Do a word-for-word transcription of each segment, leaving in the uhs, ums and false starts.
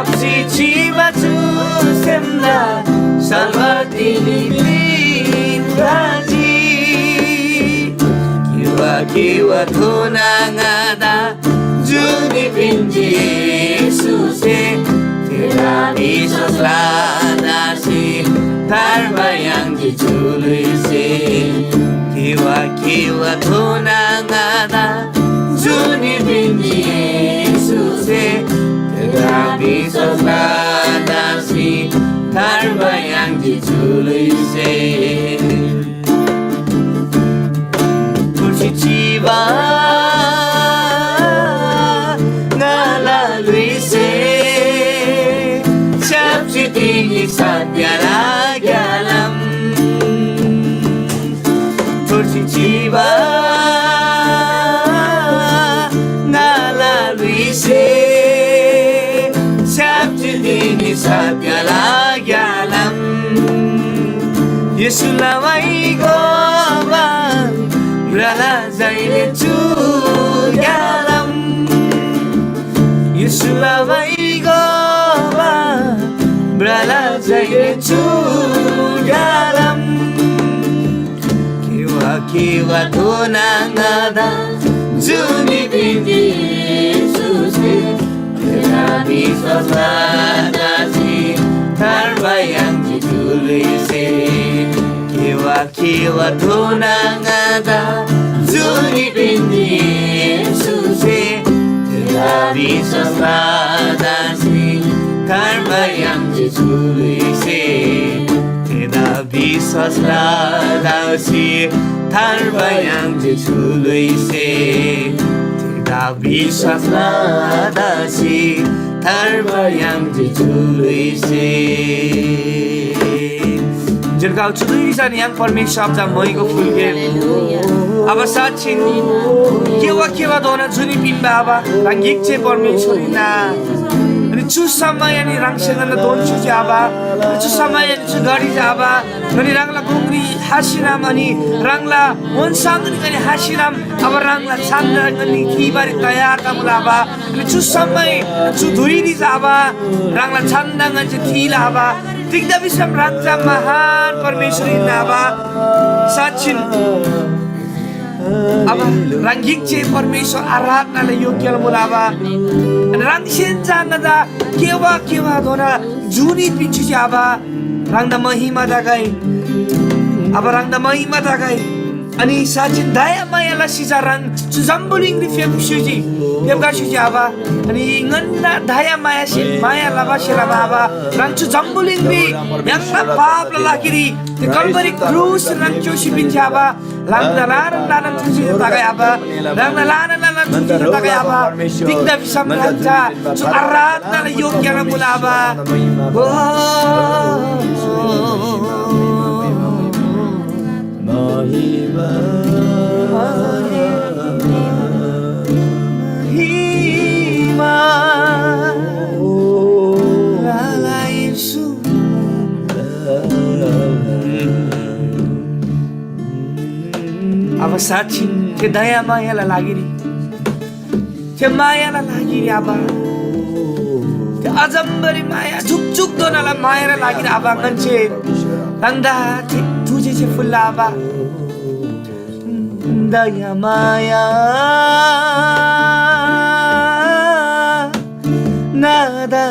चिबा चु सेमदा सल्‍वा तिनी पिन्‍खजी। किवा किवा थोना ङादा जुनी पिन्‍जी येशूसे। थेदा विश्‍वास लदासी थार्बा याङ्जी चु ल्‍हुइसे। किवा किवा थोना ङादा जुनी पिन्‍जी येशूसे। थेदा विश्‍वास लदासी थार्बा याङ्जी चु ल्‍हुइसे। थोर्सी चिबा ङाला ल्‍हुइसे। स्‍याप्‍सी तिनी सत्‍यला ग्‍यालाम। थोर्सी चिबा ङाला ल्‍हुइसे। स्‍याप्‍सी तिनी सत्‍यला ग्‍यालाम। येशूला वाइ गोबान भ्रला जैले चु ग्‍यालाम। येशूला वाइ गोबान भ्रला जैले चु ग्‍यालाम। किवा किवा थोना ङादा जुनी पिन्‍जी येशूसे। थेदा विश्‍वास लदासी थार्बा याङ्जी चु ल्‍हुइसे। किवा किवा थोना ङादा जुनी पिन्‍जी येशूसे। थेदा विश्‍वास लदासी थार्बा याङ्जी चु ल्‍हुइसे। थेदा विश्‍वास लदासी थार्बा याङ्जी चु ल्‍हुइसे। थेदा विश्‍वास लदासी थार्बा याङ्जी चु ल्‍हुइसे। जुन गाउ चु ल्‍हुइरी चा नि य्‍हाङ परमेश्‍वर आबादा मोइगो फुल्‍गे। आबा साँच्‍चिन केवा केवाधोना जुनी पिन्‍बा आबा, ह्राङ गिक जे परमेश्‍वर हिन्‍ना। अनि चु समय अनि ह्राङसे ङन्‍ना दोन छु जे आबा, अनि चु समय अनि चु घडी जे आबा, अनि ह्राङला गुङरी हासिनाम अनि ह्राङला ओन्‍साङरी अनि हासिनाम आबा, ह्राङला छान्‍दा ङनी थीबारी तयार तमुला आबा। अनि चु समय चु धुइरी जे आबा, ह्राङला छान्‍दा ङन्‍से थीला आबा। तिग्‍दा भिसम ह्राङ चा महान परमेश्‍वर हिन्‍ना आबा। साँच्‍चिन आबा, ह्राङ गिक जे परमेश्‍वर आराधनाला योग्‍य मुला आबा। अनि ह्राङसेन चा ङन्‍दा केवा केवाधोना जुनी पिन्‍सी जे आबा, ह्राङदा महिमा तगै। आबा, ह्राङदा महिमा तगै। अनि साँच्‍चिन दया माया लसी चा ह्राङ चु जम्‍बुलिङरी फेप्‍खसी, फेप्‍खसी आबा। अनि ङन्‍ना दया मायासे माया लबासे लबा आबा, ह्राङ चु जम्‍बुलिङरी य्‍हाङला पापला लागिरी थे कल्‍भरी क्रुस ह्राङ च्‍योसी पिन्‍जी आबा। ह्राङदा ल्‍हानान ल्‍हानान थुसी तगै आबा। ह्राङदा ल्‍हानान ल्‍हानान थुसी तगै आबा। तिग्‍दा भिसम ह्राङ चा चु आराधनाला योग्‍य मुला आबा। ओ। महिमा, महिमा, लाला येशू। अब साँच्‍चिन थे दया मायाला लागिरी, थे मायाला लागिरी आबा, थे अजम्‍बरी माया, जुकजुकधोनाला मायाला लागिरी आबा, ङन्‍से ह्राङदा थे थुजेछे फुल्‍ला आबा। दया माया नादा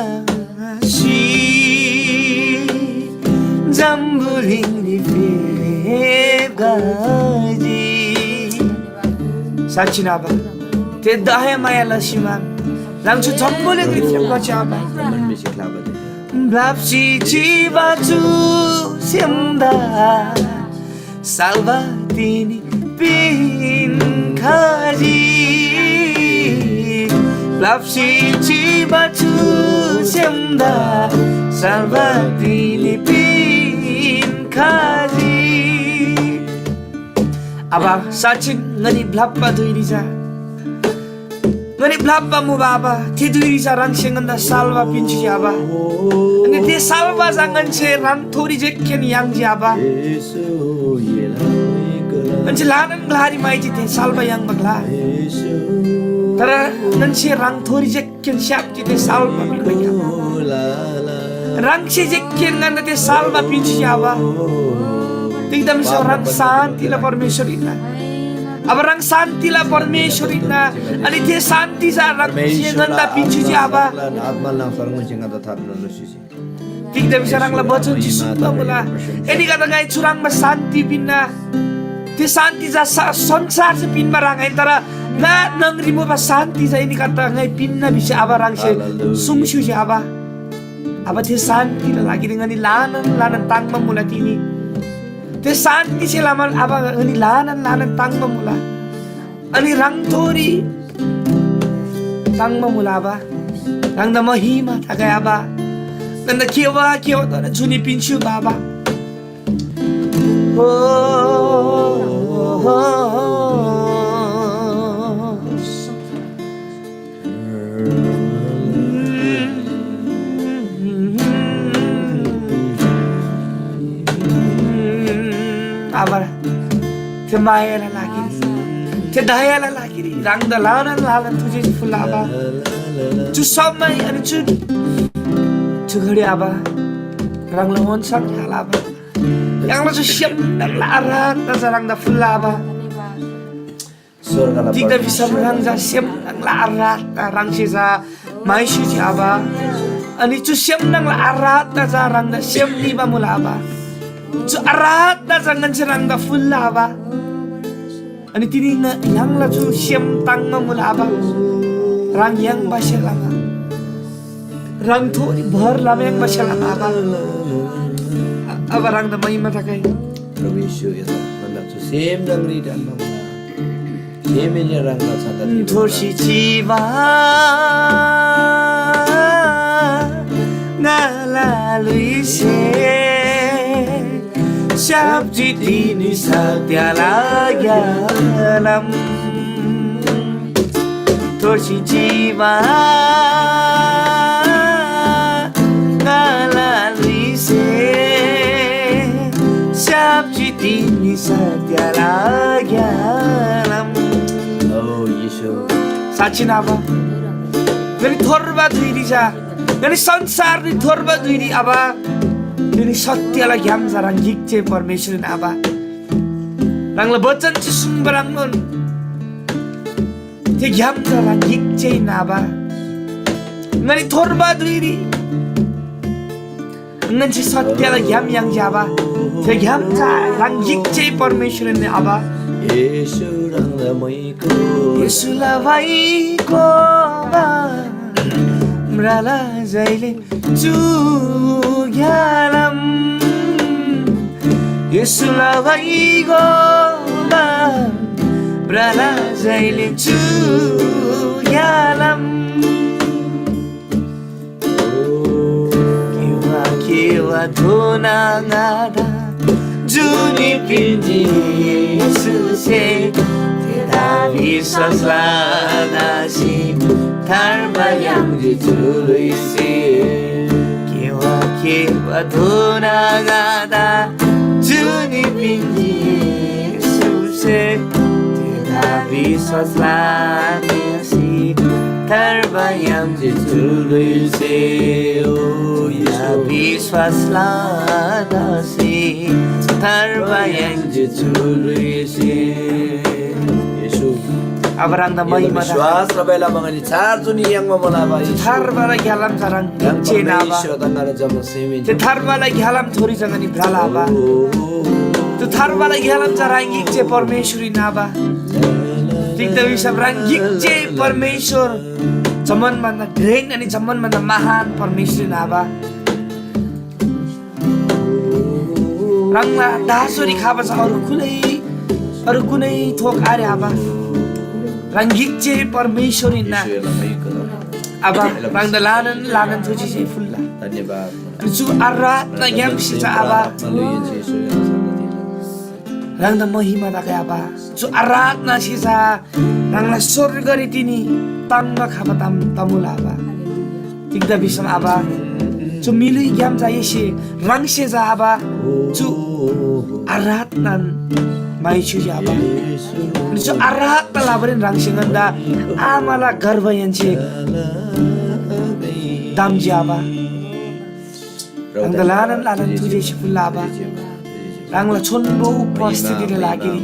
सी जम्‍बुलिङरी फेप्‍खजी। साँच्‍चिन आबा, थे दया माया लसीमा ह्राङ चु जम्‍बुलिङरी फेप्‍खजी आबा। ब्‍लप्‍सी चिबा चु सेमदा साल्‍बा तिनी पिन्‍खजी। ब्‍लप्‍सी चिबा चु सेमदा साल्‍बा तिनी पिन्‍खजी। आबा, साँच्‍चिन ङनी ब्‍लप्‍बा धुइरी चा ङनी ब्‍लप्‍बा मुबा आबा, थे धुइरी चा ह्राङसे ङन्‍दा साल्‍बा पिन्‍जी आबा। अनि थे साल्‍बा चा ङन्‍से ह्राङथोरी जेक्‍खेन याङ्जी आबा। ङन्‍से ल्‍हानान ग्‍लारी म्‍हाइजी थे साल्‍बा याङ्बा ग्‍ला। तर ङन्‍से ह्राङथोरी जेक्‍खेन स्‍याप्‍जी थे साल्‍बा पिन्‍बा ग्‍ला। ह्राङसे जे केन ङन्‍दा ते सालमा पिन्‍सी आबा। तिग्‍दा भिसम ह्राङ शान्‍तिला परमेश्‍वर हिन्‍ना। अब ह्राङ शान्‍तिला परमेश्‍वर हिन्‍ना। अनि थे शान्‍ति चा ह्राङसे ङन्‍दा पिन्‍सी आबा। तिग्‍दा भिसम ह्राङला वचन चु सुन्‍बा मुला। एनीगदा ङाइ चुह्रङ्बा शान्‍ति पिन्‍ना। थे शान्‍ति चा स-, संसारसे पिन्‍बा ह्रङ् आहिन, तर ङा न्‍हङरी मुबा शान्‍ति चा एनीगदा ङाइ पिन्‍ना भिसी आबा ह्राङसे सुङस्‍युजी आबा। आबा थे शान्‍तिला लागिरी ङनी ल्‍हानान ल्‍हानान ताङ्‍बा मुला तिनी। थे शान्‍तिसे लमान आबा ङनी ल्‍हानान ल्‍हानान ताङ्‍बा मुला। अनि ह्राङथोरी ताङ्‍बा मुला आबा। ह्राङदा महिमा तगै आबा। ङन्‍दा केवा केवा तर जुनी पिन्‍स्‍यु बाबा। हो, हो, हो। आबा, थे मायाला लागिरी, थे दयाला लागिरी ह्राङदा ल्‍हानान ल्‍हानान थुजेसी फुल्‍ला आबा। चु समय अनि चु, चु घडी आबा, ह्राङला ओन्‍छाङ ख्‍याल आबा। य्‍हाङला चु सेम ह्राङला आराधना चा ह्राङदा फुल्‍ला आबा। तिग्‍दा भिसम ह्राङ चा सेम ह्राङला आराधना ह्राङसे चा म्‍हाइस्‍युजी आबा। अनि चु सेम ह्राङला आराधना चा ह्राङदा सेम निबा मुला आबा। चु आराधना चा ङन्‍से ह्राङदा फुल्‍ला आबा। अनि तिनी ङ-, य्‍हाङला चु सेम ताङ्‍बा मुला आबा। ह्राङ याङ्बासे लमा ह्राङथोरी भर लमा याङ्बासे लमा आबा। आबा ह्राङदा महिमा तगै। प्रभु येशू, यदा ङन्‍दा चु सेम ह्राङरी ढन्‍बा मुला। सेमहेन्‍से ह्राङला छाता थोसी चिबा ङाला ल्‍हुइसे स्‍याप्‍जी तिनी सत्‍यला ज्ञानम। थोसी चिबा ङाला ल्‍हुइसे स्‍याप्‍जी तिनी सत्‍यला ज्ञानम। ओ येशू। साँच्‍चिन आबा, ङनी थोर्बा धुइरी चा, ङनी संसाररी थोर्बा धुइरी आबा, तिनी सत्‍यला ग्‍याम चा ह्राङ गिक चे परमेश्‍वरन आबा। ह्राङला बचन ची सुङ्बा ह्रङ्नोन थे ग्‍याम चा ह्राङ गिक चे नाबा। ङनी थोर्बा धुइरी ङन्‍से सत्‍यला ग्‍याम याङ्जी आबा। थे ग्‍याम चा ह्राङ गिक चे परमेश्‍वरन आबा। येशू ह्राङला मैको येशूला भाइको बा म्राला जैले चु ग्‍यालम। येशूला भाइगो बा ब्रला जैले चु ग्‍यालम। केवा केवा धोना ङादा जुनी पिन्‍जी येशूसे, थेदा विश्‍वास लसी थार्बा याङ्जी चु ल्‍हुइसे। केवा केवा धोना ङादा जुनी पिन्‍जी येशूसे, थेदा विश्‍वास लसी थार्बा याङ्जी चु ल्‍हुइसे। ओ येशू। विश्‍वास लसी थार्बा याङ्जी चु ल्‍हुइसे। येशू। अब ह्राङदा महिमा विश्वास रबैला मगनी चार जुनी याङ्बा मुला बा येशू। थार्बाला ग्‍यालाम चा ह्राङ गिकचे नाबा। ते थार्बाला ग्‍यालाम थोरी जङनी भ्रला बा। ते थार्बाला ग्‍यालाम चा ह्राङ गिकचे परमेश्‍वरी नाबा। तिग्‍दा भिसम ह्राङ गिकचे परमेश्‍वर जम्‍मान भन्‍दा घ्रेन अनि जम्‍मान भन्‍दा महान परमेश्‍वरी नाबा। ह्राङला दासोरी खाबा छ अरू कुनै, अरू कुनै थोक आरे आबा। ह्राङ गिकचे परमेश्‍वर हिन्‍ना। आबा, ह्राङदा लानन लानन थुजी जे फुल्‍ला। धन्यवाद। चु आराधना ग्‍यामसे चा आबा। ह्राङदा महिमा तगै आबा। चु आराधनासे चा ह्राङला स्‍वर्गरी तिनी ताङ्ना खबा ताम तमुला आबा। तिग्‍दा भिसम आबा, चु मिलुइ ग्‍याम चा येसे ह्राङसे चा आबा, चु आराधनान माइछ्‌युजी आबा। अनि चु आराधना लबारीन ह्राङसे ङन्‍दा आमाला गर्भहेन्‍से दाम्‍जी आबा। ह्राङदा ल्‍हानान ल्‍हानान थुजेसी फुल्‍ला आबा। ह्राङला छोन्‍बो उपस्थितिला लागिरी,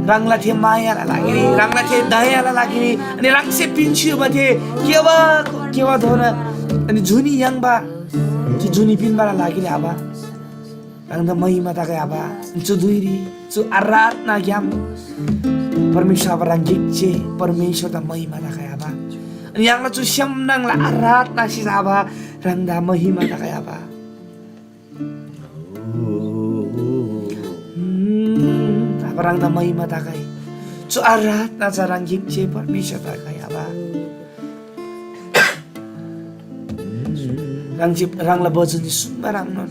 ह्राङला थे मायाला लागिरी, ह्राङला थे दयाला लागिरी, अनि ह्राङसे पिन्‍सी युबा थे केवा केवाधोना अनि जुनी याङ्बा, थे जुनी पिन्‍बाला लागिरी आबा। ह्राङदा महिमा तगै आबा। चु धुइरी चु आराधनाग्‍याम परमेश्‍वर आबा ह्राङ गिक जे परमेश्‍वरदा महिमा तगै आबा। अनि य्‍हाङला चु स्‍याम न्‍हङला आराधनासे आबा ह्राङदा महिमा तगै आबा। हम्म, आबा ह्राङदा महिमा तगै। चु आराधना चा ह्राङ गिक जे परमेश्‍वर तगै आबा। ह्राङ जे ह्राङला वचन जे सुन्‍बा ह्रङ्नोन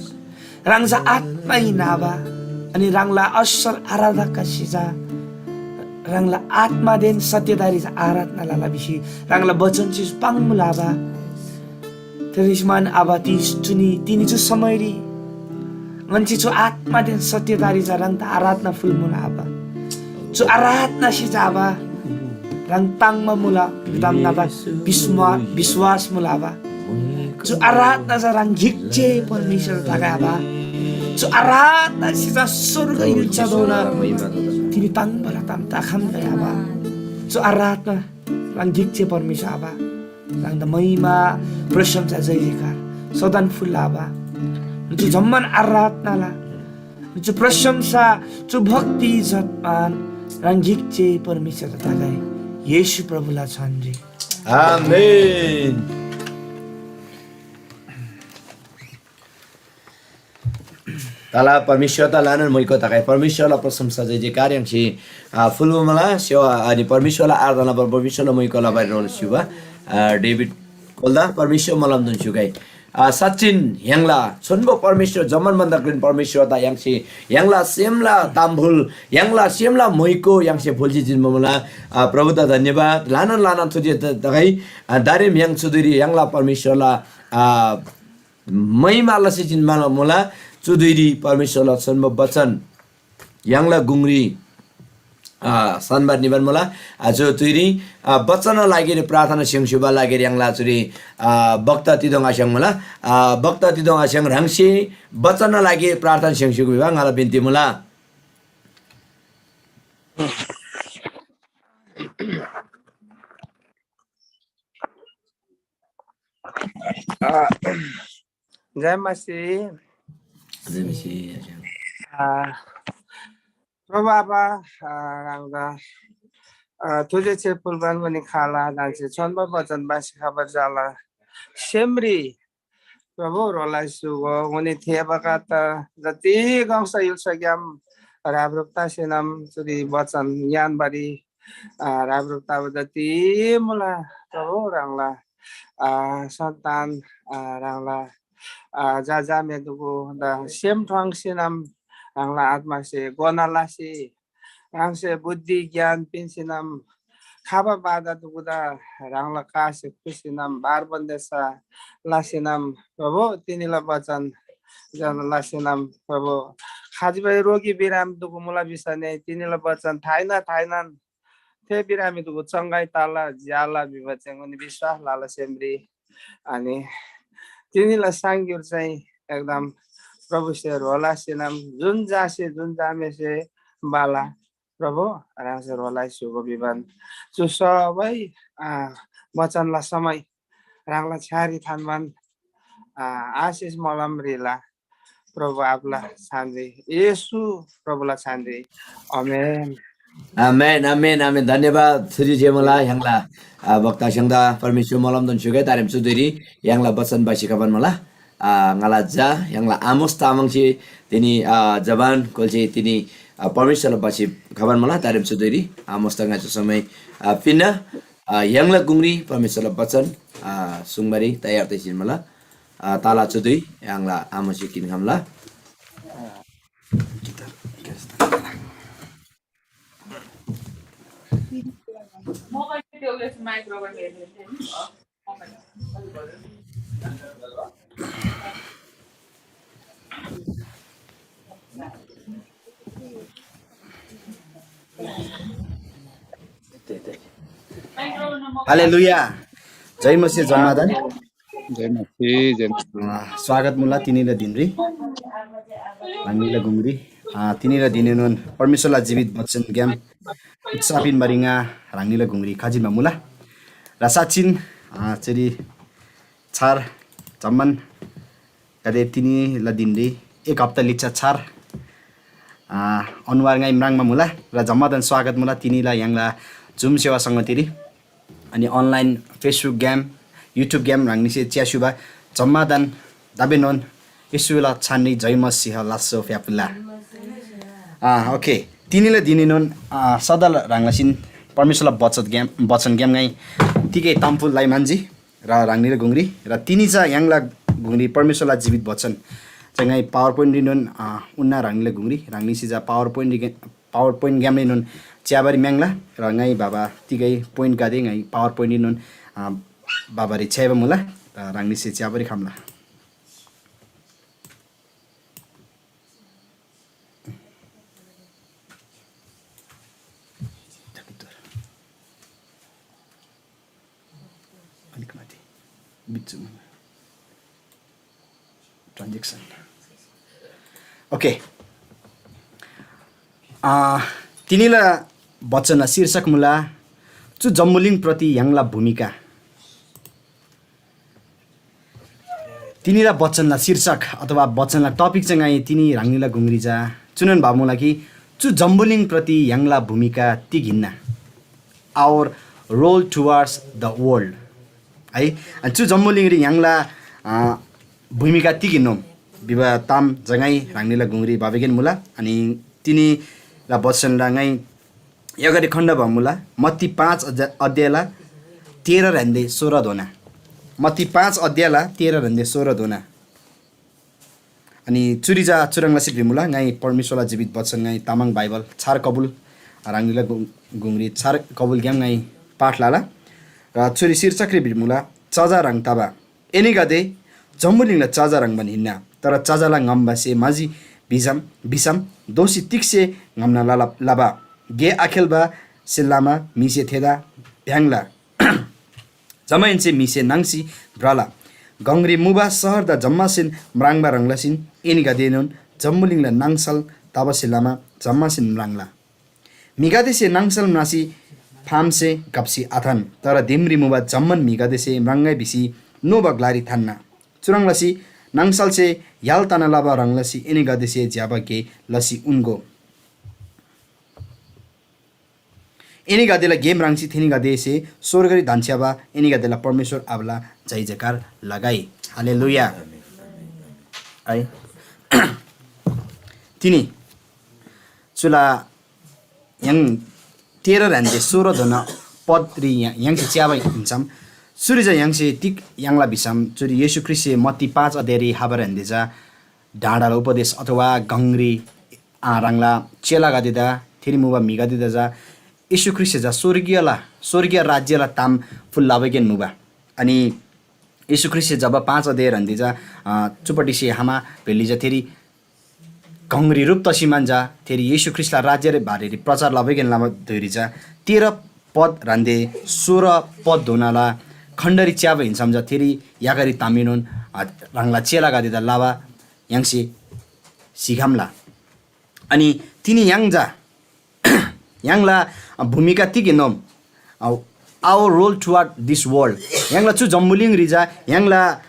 ह्राङ चा आत्‍मा हिन्‍ना आबा, अनि ह्राङला असल आराधकसे चा ह्राङला आत्‍मादेन सत्यतारी चा आराधना लला भिसी ह्राङला वचन चिज पाङ्मुला आबा। थेरिसमान आबा ती चुनी तिनी चु समयरी ङन्‍से चु आत्‍मादेन सत्यतारी चा ह्राङदा आराधना फुल्‍मुला आबा। चु आराधनासे चा आबा ह्राङ ताङ्‍बा मुला भिबा ताम ङादा विश्‍वा-, विश्‍वास मुला आबा। चु आराधना चा ह्राङ गिक जे परमेश्‍वर तगै आबा। चु आराधनासे चा स्‍वर्ग य्‍हुल्‍साधोना तिनी ताङ्बाला ताम तखम्‍गै आबा। चु आराधना ह्राङ गिक जे परमेश्‍वर आबा। ह्राङदा महिमा, प्रशंसा, जय जयकार सदन फुल्‍ला आबा। चु जम्‍मान आराधनाला चु प्रशंसा, चु भक्ति, इज्‍जत, मान ह्राङ गिक जे परमेश्‍वर तगै येशू प्रभुला छानरी। आमेन। तला परमेश्‍वरदा ल्‍हानान मुइको तगै परमेश्‍वरला प्रशंसा जय जयकार याङ्सी, आ, फुल्‍बा मुला सेवा अनि परमेश्‍वरला आराधना बर परमेश्‍वरला मुइको लबारी रोल स्‍युबा, आ, डेभिड कोल्दा परमेश्‍वर मोलमदेन स्‍युगै। आ, साँच्‍चिन य्‍हाङला छोन्‍बो परमेश्‍वर, जम्‍मान भन्‍दा घ्रेन परमेश्‍वरदा य्‍हाङसे य्‍हाङला सेमला ताम्‍बुल, य्‍हाङला सेमला मुइको य्‍हाङसे फुल्‍सी जिन्‍बा मुला। आ, प्रभुदा धन्‍यवाद। ल्‍हानान ल्‍हानान थुजे त-, तगै, आ, दारेम य्‍हाङ चुधुरी य्‍हाङला परमेश्‍वरला, आ, महिमा लसी जिन्‍बा मुला। चुधुरी परमेश्‍वरला छोन्‍बो बचन य्‍हाङला गुङरी, आ, सानबार निबान मुला। आ, चु धुइरी, आ, बचनला लागिरी प्रार्थना स्‍य्‍हूस्‍युबा लागिरी य्‍हाङला चुरी, आ, वक्ता तिदोङ आस्‍याङ मुला। आ, वक्ता तिदोङ आस्‍याङ ह्राङसे बचनला लागिरी प्रार्थना स्‍य्‍हूस्‍युगु भिबा ङाला बिन्ती मुला। अ, जय मसीह। जय मसीह, आस्‍याङ। अ, प्रभु आबा, अ, ह्राङदा, अ, थुजे छे फुलबान मुनि खाला, ह्राङसे छोन्‍बो बचन बासी खबर जाला। सेमरी प्रभु ह्रोलाइ सुगो, उनी थे बखत जति गङसा य्‍हुल्‍साग्‍याम ह्रापह्रुप तसेनम चुरी बचन ङ्‌यान्‍बारी, अ, ह्रापह्रुप तबा जति मुला प्रभु ह्राङला, अ, सन्‍तान, अ, ह्राङला, अ, जा जामे दुगु द सेम ठ्वाङ्सीनम ह्राङला आत्‍मासे गोना लसी ह्राङसे बुद्धि ज्ञान पिन्‍सीनम खबा बाधा दुगुदा ह्राङला कासे खुसीनम बार बन्‍देसा लसीनम प्रभु तिनीला बचन जन लसीनम प्रभु खाजिबाई रोगी बिराम दुगु मुला बिसने तिनीला बचन थाइना थाइनान थे बिरामी दुगु चङ्गाई ताला ज्‍याला भिबा चाहिँ उनी विश्‍वास लाला सेमरी। अनि तिनीला साङ्‌ग्‍युर चाहिँ एकदम प्रभुसे ह्रो लसीनम जुन जासे जुन जामेसे बाला प्रभु ह्राङसे ह्रो लसी स्‍युगो भिबान चु सबै, आ, वचनला समय ह्राङला छ्‌यारी थान्‍बान, आ, आशिष मलम रिला प्रभु आपला छानरी येशू प्रभुला छानरी। आमेन। आमेन, आमेन, आमेन। धन्यवाद सुजी जे मुला य्‍हाङला, आ, वक्ता स्‍य्‍हाङदा परमेश्‍वर मलमदेन स्‍युगै तारेम चुधुरी य्‍हाङला वचन बासी खबान मुला। आ, ङाला झा य्‍हाङला आमोस तामाङसे तिनी, आ, जवान कोल्‍से तिनी, आ, परमेश्‍वरला बासी खबान मुला तारेम चुधुरी आमोस ताङाइ चु समय, आ, पिन्‍ना, आ, य्‍हाङला गुङरी परमेश्‍वरला वचन, आ, सुङ्बारी तयार तैसिन मुला। आ, ताला चुधुरी य्‍हाङला आमोसे किन खम्‍ला। हालेलुया। जय मसीह जम्मादान। जय मसीह, जय मसीह। अ, स्वागत मुला तिनीला दिनरी, ह्राङनीला गुङरी। अ, तिनीला दिनएनोन परमेश्‍वरला जीवित वचनग्‍याम उत्साह पिन्‍बारी ङा ह्राङनीला गुङरी खजिमा मुला। र साँच्‍चिन, अ, चुरी छार जम्‍मान गदे तिनीला दिनरी एक हप्ता लिच्‍छा छार, अ, अनुहार ङाइ म्राङ्बा मुला। र जम्‍मादान स्वागत मुला तिनीला य्‍हाङला Zoom सेवा संगतिरी। अनि online Facebook game, YouTube game ह्राङनीसे च्‍यास्‍युबा जम्‍मादान दाबेनोन येशूला छानरी जय मसीह लास्‍सो फ्‍याफुल्‍ला। आ, ओके। तिनीला दिनएनोन, आ, सदा ह्राङलासिन परमेश्‍वरला बचतग्‍याम, वचनग्‍याम ङाइ तिगै तामफुल लाइ मान्‍जी र ह्राङनीला गुङरी र तिनी चा य्‍हाङला गुङरी परमेश्‍वरला जीवित वचन चा ङाइ PowerPoint रिनोन, आ, उन्‍ना ह्राङनीला गुङरी ह्राङनीसे चा PowerPoint रि-, PowerPoint ग्‍यामरीनोन च्‍याबारी म्‍याङ्ला। र ङाइ बाबा तिगै पोइन्टगदे ङाइ PowerPoint रीनोन, आ, बाबारी छ्‌याइबा मुला। र ह्राङनीसे च्‍याबारी खम्‍ला। अलिक माथि बिचमा ट्रान्जेक्सन। ओके। आ, तिनीला वचनला शीर्षक मुला चु जम्‍बुलिङप्रति य्‍हाङला भूमिका। तिनीला वचनला शीर्षक अथवा वचनला टपिक चाहिँ ङाइ तिनी ह्राङनीला गुङरी चा चुनोन भा मुला कि चु जम्‍बुलिङप्रति य्‍हाङला भूमिका तिग हिन्‍ना? Our role towards the world। है, अनि चु जम्‍बुलिङरी य्‍हाङला, अ, भूमिका तिग हिन्‍नोम भिबा ताम जङाइ ह्राङनीला गुङरी बाबेगेन मुला। अनि तिनीला वचनला ङाइ यगरी खण्ड भमुला, मत्ती पाँच अध्या-, अध्यायला तेह्र ह्रान्‍दे सोह्र धोना। मत्ती पाँच अध्यायला तेह्र ह्रान्‍दे सोह्र धोना। अनि चुरी चा चुह्रङ् लसी भ्रिमुला, ङाइ परमेश्‍वरला जीवित वचन, ङाइ तामाङ बाइबल छार कबुल ह्राङनीला गु-, गुङरी छार कबुलग्‍याम ङाइ पाठ लला। र चुरी शीर्षकरी भ्रिमुला, चजा ह्रङ् तबा। एनीगदे जम्‍बुलिङला चजा ह्रङ्‌बान हिन्‍ना, तर चजाला ङम्‍बासे म्‍हाजी भिसम, भिसम दोःसी तिग्‍से ङम्‍ना लला, लबा? गे आखेल्‍बासे लमा म्‍हिसे थेदा भ्‍याङ्‍ला। जमाहेन्‍से म्‍हिसे नाङ्सी भ्रला। गङरी मुबा शहरदा जम्‍मासेन म्राङ्बा ह्रङ् लसीन एनीगदेएनोन जम्‍बुलिङला नाङसल तबासे लमा जम्‍मासेन म्राङ्ला। म्‍हिगदेसे नाङसल म्रासी फामसे घप्‍सी आथान, तर दिमरी मुबा जम्‍मान म्‍हिगदेसे म्राङ्‍गै भिसी नोबा ग्‍लारी थान्‍ना। चुह्रङ् लसी नाङसलसे य्‍हाल तना लबा ह्रङ् लसी एनीगदेसे ज्‍यबा गे लसी उन्‍गो। एनीगदेला गे म्राङ्सी थेनीगदेसे स्‍वर्गरी धन्‍छ्‌याबा एनीगदेला परमेश्‍वर आबाला जयजयकार लगै। हालेलुया। है। तिनी चुला य्‍हाङ तेह्र ह्रान्‍दे सोह्र धोना पदरी य्‍हा-, य्‍हाङसे च्‍याबा हिन्‍सम, चुरी चा य्‍हाङसे तिग याङ्ला भिसम, चुरी येशू ख्रीष्‍टसे मत्ती पाँच अध्यायरी हाबा ह्रान्‍दे चा डाँडाला उपदेश अथवा गङरी, आ, ह्राङला चेलागदेदा, थेरी मुबा म्‍हिगदेदा चा येशू ख्रीष्‍टसे चा स्‍वर्गीयला, स्‍वर्गीय राज्‍यला ताम फुल्‍लाबैकेन मुबा। अनि येशू ख्रीष्‍टसे जब पाँच अध्याय ह्रान्‍दे चा, अ, चुपट्टिसे हामा भेल्‍ली चा थेरी गङरी ह्रुप तसी मान चा थेरी येशू ख्रीष्‍टला राज्‍यरे बारेरी प्रचार लबैकेन लबा धुइरी चा तेह्र पद ह्रान्‍दे सोह्र पद धोनाला खण्डरी च्‍याबा हिन्‍सम चा थेरी याकरी तामिनोन, अ, ह्राङला चेलागदेदा लबा य्‍हाङसे सिखम्‍ला। अनि तिनी य्‍हाङ चा य्‍हाङला भूमिका तिग हिन्‍नोम? Our role toward this world। य्‍हाङला चु जम्‍बुलिङरी चा य्‍हाङला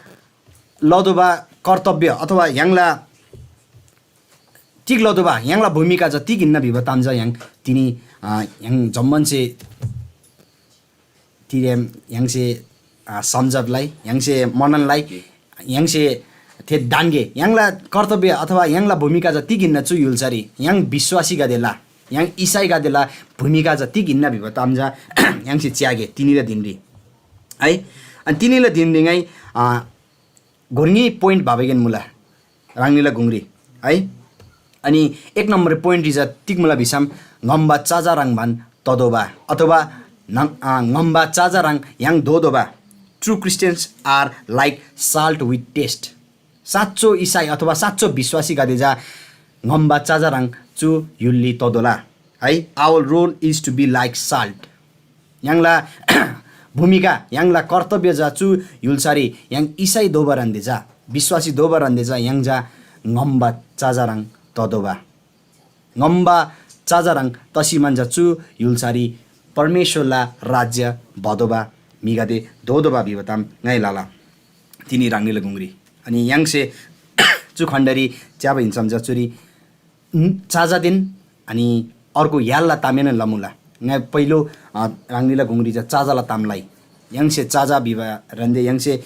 लतोःबा कर्तव्य अथवा य्‍हाङला तिग लतोःबा य्‍हाङला भूमिका चा तिग हिन्‍ना भिबा ताम चा य्‍हाङ तिनी, अ, य्‍हाङ जम्‍मानसे तिरेम य्‍हाङसे, आ, सम्झब लइ, य्‍हाङसे मनन लइ, य्‍हाङसे थे दान्‍गे, य्‍हाङला कर्तव्य अथवा य्‍हाङला भूमिका चा तिग हिन्‍ना चु य्‍हुल्‍सारी य्‍हाङ विश्‍वासीगदेला, य्‍हाङ इसाईगदेला भूमिका चा तिग हिन्‍ना भिबा ताम चा य्‍हाङसे च्‍यागे तिनीला धिनरी। है, अनि तिनीला धिनरी ङाइ, आ, घोर्ङी पोइन्ट बाबागेन मुला ह्राङनीला गुङरी है। अनि एक नम्बर पोइन्ट रिजा तिग मुला भिसम ङम्‍बा चाजा ह्रङ्‌बान ततोःबा अथवा ङ-, आ, ङम्‍बा चाजा ह्रङ् य्‍हाङ दोतोःबा। True Christians are like salt with taste। साँचो इसाई अथवा साँचो विश्‍वासीगदे चा ङम्‍बा चाजा ह्रङ् चु य्‍हुलरी ततोःला। है, our role is to be like salt। य्‍हाङला भूमिका, य्‍हाङला कर्तव्य चा चु य्‍हुल्‍सारी य्‍हाङ इसाई दोबा ह्रन्‍दे चा, विश्‍वासी दोबा ह्रन्‍दे चा य्‍हाङ चा ङम्‍बा चाजा ह्रङ् ततोःबा। ङम्‍बा चाजा ह्रङ् तसी मान चा चु य्‍हुल्‍सारी परमेश्‍वरला राज्‍य भतोःबा म्‍हिगदे दोतोःबा भिबा ताम ङाइ लला तिनी ह्राङनीला गुङरी। अनि य्‍हाङसे चु खण्‍डरी च्‍याबा हिन्‍सम चा चुरी चाजादेन अनि अर्को य्‍हालला तामएनोन लमुला। ङाइ पहिलो, अ, ह्राङनीला गुङरी चा चाजाला ताम लइ। य्‍हाङसे चाजा भिबा ह्रन्‍दे य्‍हाङसे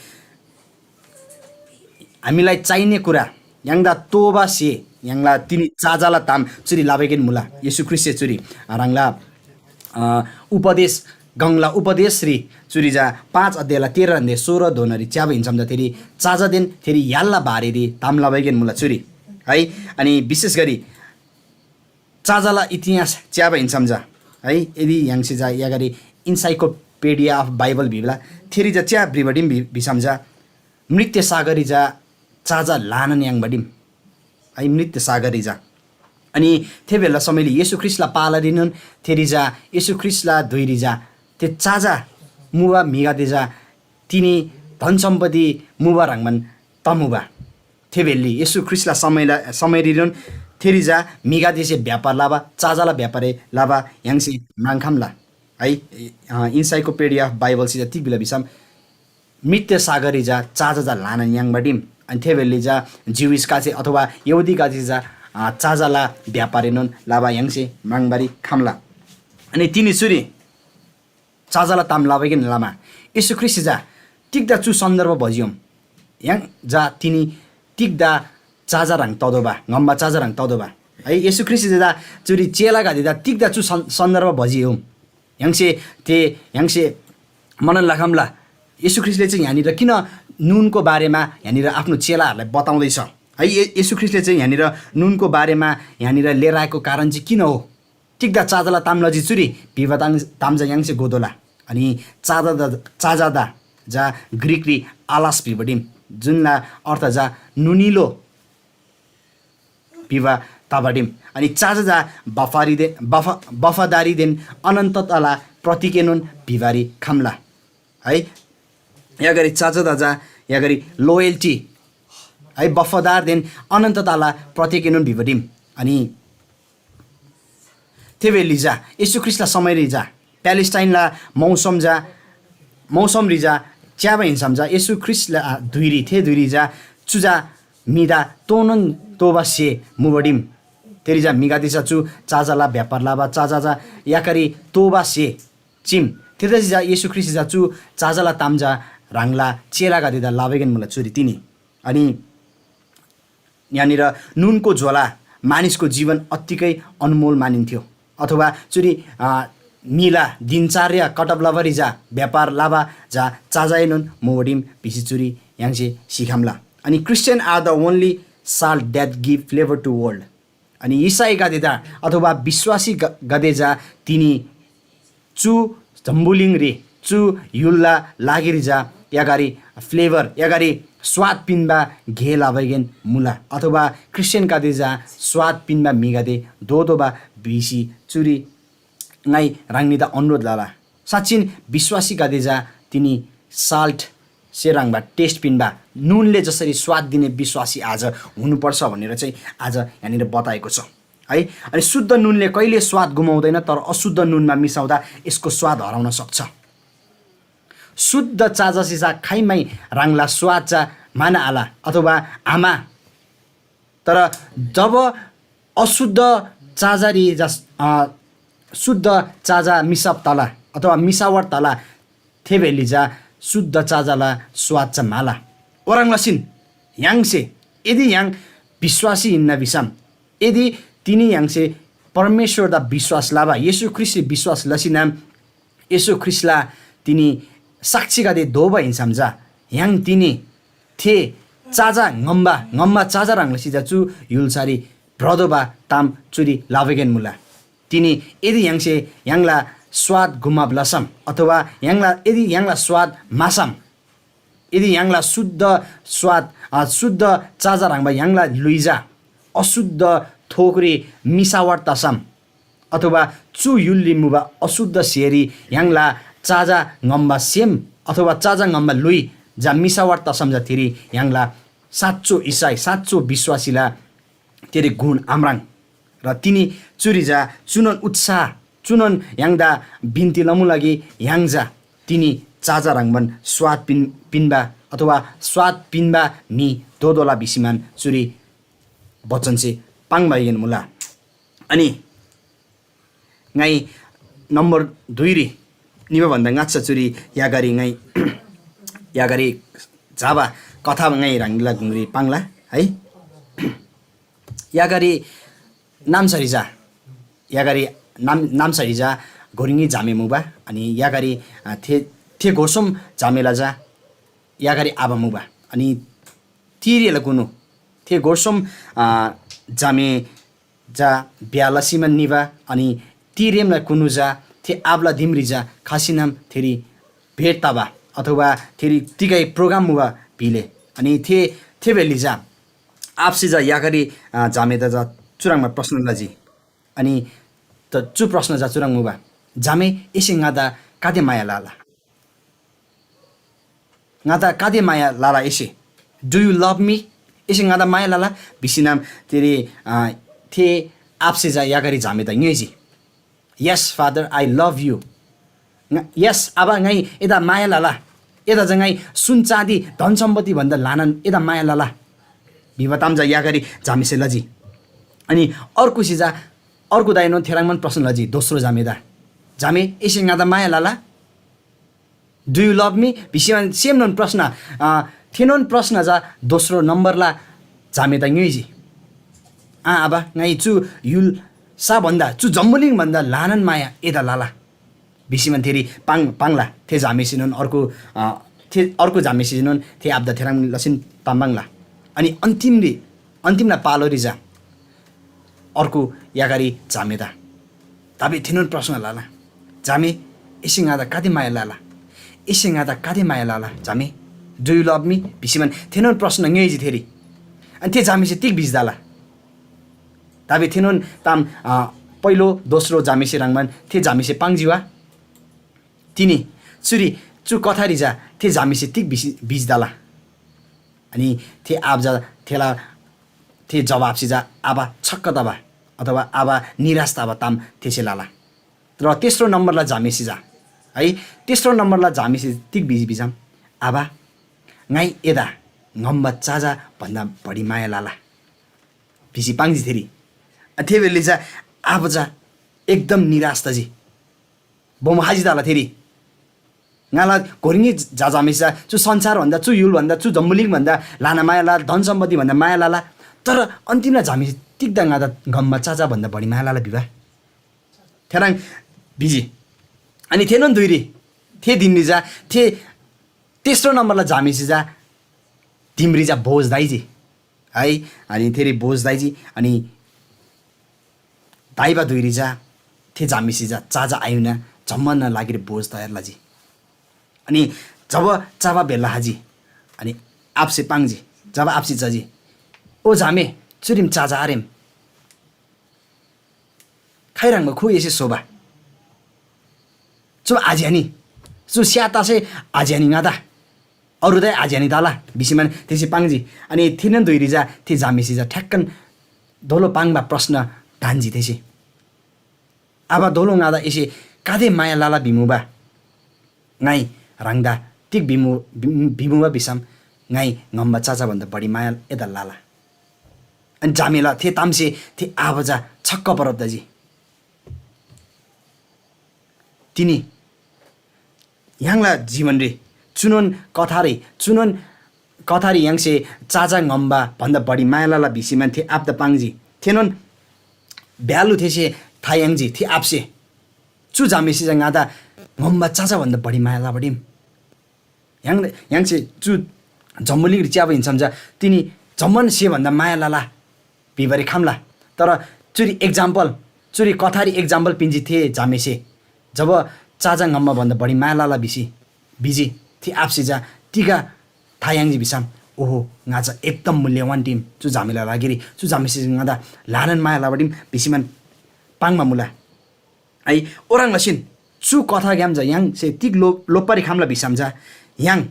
हामीलाई चाहिने कुरा, य्‍हाङदा तोःबा स्‍हे, य्‍हाङला तिनी चाजाला ताम चुरी लबाइकेन मुला। येशू ख्रीष्‍टसे चुरी ह्राङला, अ, उपदेश, गङला उपदेशरी चुरी चा पाँच अध्यायला तेह्र ह्रन्‍दे सोह्र धोनारी च्‍याबा हिन्‍सम चा थेरी चाजादेन थेरी य्‍हालला बारेरी ताम लबाइकेन मुला चुरी है। अनि विशेष गरी चाजाला इतिहास च्‍याबा हिन्‍सम चा है, यदि य्‍हाङसे चा यागरी Encyclopedia of Bible भिबला, थेरी चा च्या भ्रिबडिम भि-, भिसम चा मृत्‍य सागरी चा चाजा ल्‍हानान याङ्बडिम है, मृत्‍य सागरी चा। अनि थे बेला समयले येशू ख्रीष्‍टला पालारीनोन थेरी चा येशू ख्रीष्‍टला धुइरी चा थे चाजा मुबा म्‍हिगदे चा तिनी धन सम्‍पत्ति मुबा ह्रङ्‌बान तमुबा। थे भेल्‍ली येशू ख्रीष्‍टला समयला, समयरीनोन थेरी चा म्‍हिगदेसे व्‍यापार लबा, चाजाला व्‍यापार लबा य्‍हाङसे म्राङ्‌खम्‍ला। है, अ, Encyclopedia of Bible से चा तिग भिला भिसम, मृत्‍य सागरी चा चाजा चा ल्‍हानान याङ्बा टिम। अनि थे भेल्‍ली चा ज्‍युइसकासे अथवा यहूदीकासे चा, अ, चाजाला व्‍यापारएनोन लबा य्‍हाङसे म्राङ्बारी खम्‍ला। अनि तिनी चुरी चाजाला ताम लबागेन लमा येशू ख्रीष्‍ट चा तिग्‍दा चु सन्दर्भ भजियोम? य्‍हाङ चा तिनी तिग्‍दा चाजा ह्रङ् ततोःबा, ङम्‍बा चाजा ह्रङ् ततोःबा? है, येशू ख्रीष्‍ट चा चुरी चेलागदेदा तिग्‍दा चु सन्-, सन्दर्भ भजियोम? य्‍हाङसे ते, य्‍हाङसे मनन लखम्‍ला, येशू ख्रीष्‍टले चाहिँ यहाँनिर किन नुनको बारेमा यहाँनिर आफ्नो चेलाहरूलाई बताउँदैछ? है, ये-, येशू ख्रीष्‍टले चाहिँ यहाँनिर नुनको बारेमा यहाँनिर लिएर आएको कारण चाहिँ किन हो? तिग्‍दा चाजाला ताम लजी चुरी भिबा ताङ-, ताम चा य्‍हाङसे गोदोला। अनि चाजादा, चाजादा चा ग्रिकरी आलास भिबडिम, जुनला अर्थ चा नुनिलो भिबा तबडिम। अनि चाजा चा बफारीदे-, बफा-, बफादारीदेन अनन्तताला प्रतीकएनोन भिबारी खम्‍ला। है, यागरी चाचादा चा यागरी loyalty, है, बफादारदेन अनन्तताला प्रतीकएनोन भिबडिम। अनि थे भेल्‍ली चा येशू ख्रीष्‍टला समयरी चा प्यालेस्टाइनला मौसम चा, मौसमरी चा च्‍याबा हिन्‍सम चा येशू ख्रीष्‍टला धुइरी, थे धुइरी चा चु चा म्‍हिदा तोनोन तोबा स्‍हे मुबडिम। थेरी चा म्‍हिगदे चा चु चाचाला व्‍यापार लबा, चाचा चा याकरी तोबा स्‍हे चिम। थेतसी चा येशू ख्रीष्‍ट चा चु चाचाला ताम चा ह्राङला चेलागदेदा लबागेन मुला चुरी तिनी। अनि यहाँनिर नुनको झोला मानिसको जीवन अत्तिकै अनमोल मानिन्थ्यो। अथवा चुरी, अ, म्‍हिला दिनचर्या कटब लबारी चा व्‍यापार लबा चा चाजाएनोन मोबडिम भिसी चुरी य्‍हाङसे सिखम्‍ला। अनि Christian are the only salt that give flavor to world। अनि इसाईगदेदा अथवा विश्‍वासी ग-, गदे चा तिनी चु जम्‍बुलिङरी, चु य्‍हुलला लागिरी चा यागारी flavor, यागारी स्वाद पिन्‍बा गे लबागेन मुला, अथवा ख्रीष्‍टियानगदे चा स्वाद पिन्‍बा म्‍हिगदे दोतोःबा भिसी चुरी ङाइ ह्राङनीदा अनुरोध लला। साँच्‍चिन विश्‍वासीगदे चा तिनी salt से ह्रङ्‌बा taste पिन्‍बा, नुनले जसरी स्वाद दिने विश्‍वासी आज हुनुपर्छ भनेर चाहिँ आज यहाँनिर बताएको छ है। अनि शुद्ध नुनले कहिले स्वाद गुमाउँदैन, तर अशुद्ध नुनमा मिसाउँदा यसको स्वाद हराउन सक्छ। शुद्ध चाजासे चा खाइमै ह्राङला स्वाद चा म्‍हाना आल अथवा आमा, तर जब अशुद्ध चाजारी जा, अ, शुद्ध चाजा मिसाब तला अथवा मिसावट तला, थे भेली चा शुद्ध चाजाला स्वाद चा म्‍हाला। ओह्रङ् लसीन य्‍हाङसे, यदि य्‍हाङ विश्‍वासी हिन्‍ना भिसम, यदि तिनी य्‍हाङसे परमेश्‍वरदा विश्‍वास लबा, येशू ख्रीष्‍टसे विश्‍वास लसीन येशू ख्रीष्‍टला तिनी साक्षीगदे दोबा हिन्‍सम चा य्‍हाङ तिनी थे चाजा ङम्‍बा, ङम्‍बा चाजा ह्रङ् लसी चा चु य्‍हुल्‍सारी भ्रतोःबा ताम चुरी लबागेन मुला। तिनी यदि य्‍हाङसे य्‍हाङला स्वाद गुमाब लसम, अथवा य्‍हाङला, यदि य्‍हाङला स्वाद म्‍हासम, यदि य्‍हाङला शुद्ध स्वाद, अ, शुद्ध चाजा ह्रङ्‌बा य्‍हाङला ल्‍हुइ चा अशुद्ध थोकरी मिसावट तसम, अथवा चु य्‍हुलरी मुबा अशुद्ध स्‍हेरी य्‍हाङला चाजा ङम्‍बा सेम अथवा चाजा ङम्‍बा ल्‍हुइ जा मिसावाट तसम जा तिरी य्‍हाङला साँचो इसाई, साँचो विश्‍वासीला तिरी गुण आम्राङ। र तिनी चुरी जा चुनोन उत्साह, चुनोन य्‍हाङदा बिन्‍ती लमुला कि य्‍हाङ जा तिनी चाजा ह्रङ्‌बान स्वाद पिन-, पिन्‍बा अथवा स्वाद पिन्‍बा म्‍हि दोतोःला भिसीमान चुरी बचनसे पाङ्‌बागेन मुला। अनि ङाइ नम्‍बर दुईरी निबा भन्‍दा ङाच्‍छा चुरी यागारी ङाइ यागारी झाबा कथा ङाइ ह्राङनीला गुङरी पाङ्ला है। यागारी नाम्‍सारी जा, यागारी नाम-, नाम्‍सारी जा घोरिङी झामे मुबा। अनि यागारी, अ, थे, थे गोसोम झामेला जा यागारी आबा मुबा। अनि तिरेला कुनु थे गोसोम, अ, झामे जा ब्‍याह लसीमान निबा। अनि तिरेमला कुनु जा थे आबाला दिमरी जा खसीनाम थेरी भेट तबा अथवा थेरी तिगै प्रोग्राम मुबा भिले। अनि थे, थे भेली जा आबासे जा याकरी, अ, झामेदा जा चुह्रङ्बा प्रश्न लजी। अनि त चु प्रश्न जा चुह्रङ् मुबा, झामे एसे ङादा कादे माया लला? ङादा कादे माया लला एसे? Do you love me? एसे ङादा माया लला? भिसीनाम तेरी, अ, थे आबासे जा याकरी झामेदा ङ्‌योइजी। Yes father, I love you। ङ-, yes आबा, ङाइ एदा माया लला। एदा जा ङाइ सुन चाँदी धन सम्पत्ति भन्दा ल्‍हानान एदा माया लला। भिबा ताम जा याकरी झामेसे लजी। अनि अर्कोसे जा अर्को दाइनोन थेह्रङ्बान प्रश्न लजी दोस्रो झामेदा, झामे एसे ङादा माया लला? Do you love me? भिसीमान सेमनोन प्रश्न, अ, थेनोन प्रश्न जा दोस्रो नम्बरला झामेदा ङ्‌योइजी। आ, आबा, ङाइ चु य्‍हुल सा भन्दा, चु जम्‍बुलिङ भन्दा ल्‍हानान माया एदा लला। भिसीमान थेरी पाङ-, पाङ्ला। थे झामेसेनोन अर्को, अ, थे अर्को झामेसेनोन थे आबादा थेह्रङ् लसीन पाङ्‌पाङ्ला। अनि अन्तिमरी, अन्तिमला पालोरी जा अर्को यागारी झामेदा। दाबी थेनोन प्रश्न लला, झामे, एसे ङादा कादे माया लला? एसे ङादा कादे माया लला झामे? Do you love me? भिसीमान थेनोन प्रश्न ङ्‌योइजी थेरी। अनि थे झामेसे तिग भिजिदाला? दाबी थेनोन ताम, अ, पहिलो, दोस्रो झामेसे ह्रङ्‌बान थे झामेसे पाङ्जी वा? तिनी चुरी चु कथारी जा थे झामेसे तिग भिसी, भिजिदाला? अनि थे आब जा थेला, थे जवाफसे जा आबा छक्क तबा अथवा आबा निराश तबा ताम थेसे लला। र तेस्रो नम्बरला झामेसे जा, है, तेस्रो नम्बरला झामेसे तिग भिजी भिसम, आबा, ङाइ एदा ङम्‍बा चाजा भन्दा बढी माया लला भिसी पाङ्जी थेरी। आ, थे बेली चा आबा चा एकदम निराश तजी। बोमो हाजी ताला थेरी। ङाला घोरिङी जा झामेसी चा चु संसार भन्दा, चु य्‍हुल भन्दा, चु जम्‍बुलिङ भन्दा ल्‍हाना माया ला, धन सम्‍पत्ति भन्दा माया लला। तर अन्तिमला झामेसे तिग्‍दा ङादा ङम्‍बा चाचा भन्दा बढी माया लला भिबा? थेह्रङ् भिजी। अनि थेनोन धुइरी, थे धिनरी चा, थे तेस्रो नम्‍बरला झामेसे चा धिमरी चा भोज दाइजी। है, अनि थेरी भोज दाइजी, अनि दाइबा धुइरी चा थे झामेसे चा चाचा आयुना जम्‍मानना लागिरी भोज तयार लजी। अनि जब चाबा भेला हाजी, अनि आप्‍से पाङ्जी, जब आप्‍से चजी, "ओ झामे, चुरीम चाचा आरेम।" खाइह्रङ्‌बा खु एसे स्‍होबा? चु आज्‍यानी, चु स्‍या तसे आज्‍यानी ङादा, अरू दाइ आज्‍यानी तला भिसीमान थेसे पाङ्जी। अनि थेनोन धुइरी चा थे झामेसे चा ठ्याक्कन दोलो पाङ्बा प्रश्न ढान्‍जी थेसे। आबा दोलो ङादा एसे गाते माया लला भिमुबा? ङाइ ह्राङदा तिग भिमु-, भिम-, भिमुबा भिसम ङाइ ङम्‍बा चाचा भन्‍दा बढी माया एदा लला। अनि झामेला थे तामसे थे आबा चा छक्‍क परब तजी। तिनी य्‍हाङला जीवनरी चुनोन कथारी, चुनोन कथारी य्‍हाङसे चाचा ङम्‍बा भन्‍दा बढी माया लला भिसीमान थे आबादा पाङ्जी। थेनोन भ्‍यालु थेसे था याङ्जी, थे आबासे चु झामेसे चा ङादा ङम्‍बा चाचा भन्‍दा बढी माया लबा दिम। य्‍हाङ, य्‍हाङसे चु जम्‍बुलिङरी च्‍याबा हिन्‍सम चा तिनी जम्‍मान स्‍हे भन्‍दा माया लला भिबारी खम्‍ला। तर चुरी example, चुरी कथारी example पिन्‍जी थे झामेसे, जब चाचा ङम्‍बा भन्‍दा बढी माया लला भिसी भिजी, थे आबासे चा तिग था याङ्जी भिसम, ओहो, ङा चा एकदम मूल्यवान दिम, चु झामेला लागिरी, चु झामेसे ङादा ल्‍हानान माया लबा दिम भिसीमान पाङ्बा मुला। है, ओह्रङ् लसीन चु कथाग्‍याम चा य्‍हाङसे तिग लो-, लोप्‍बारी खम्‍ला भिसम चा य्‍हाङ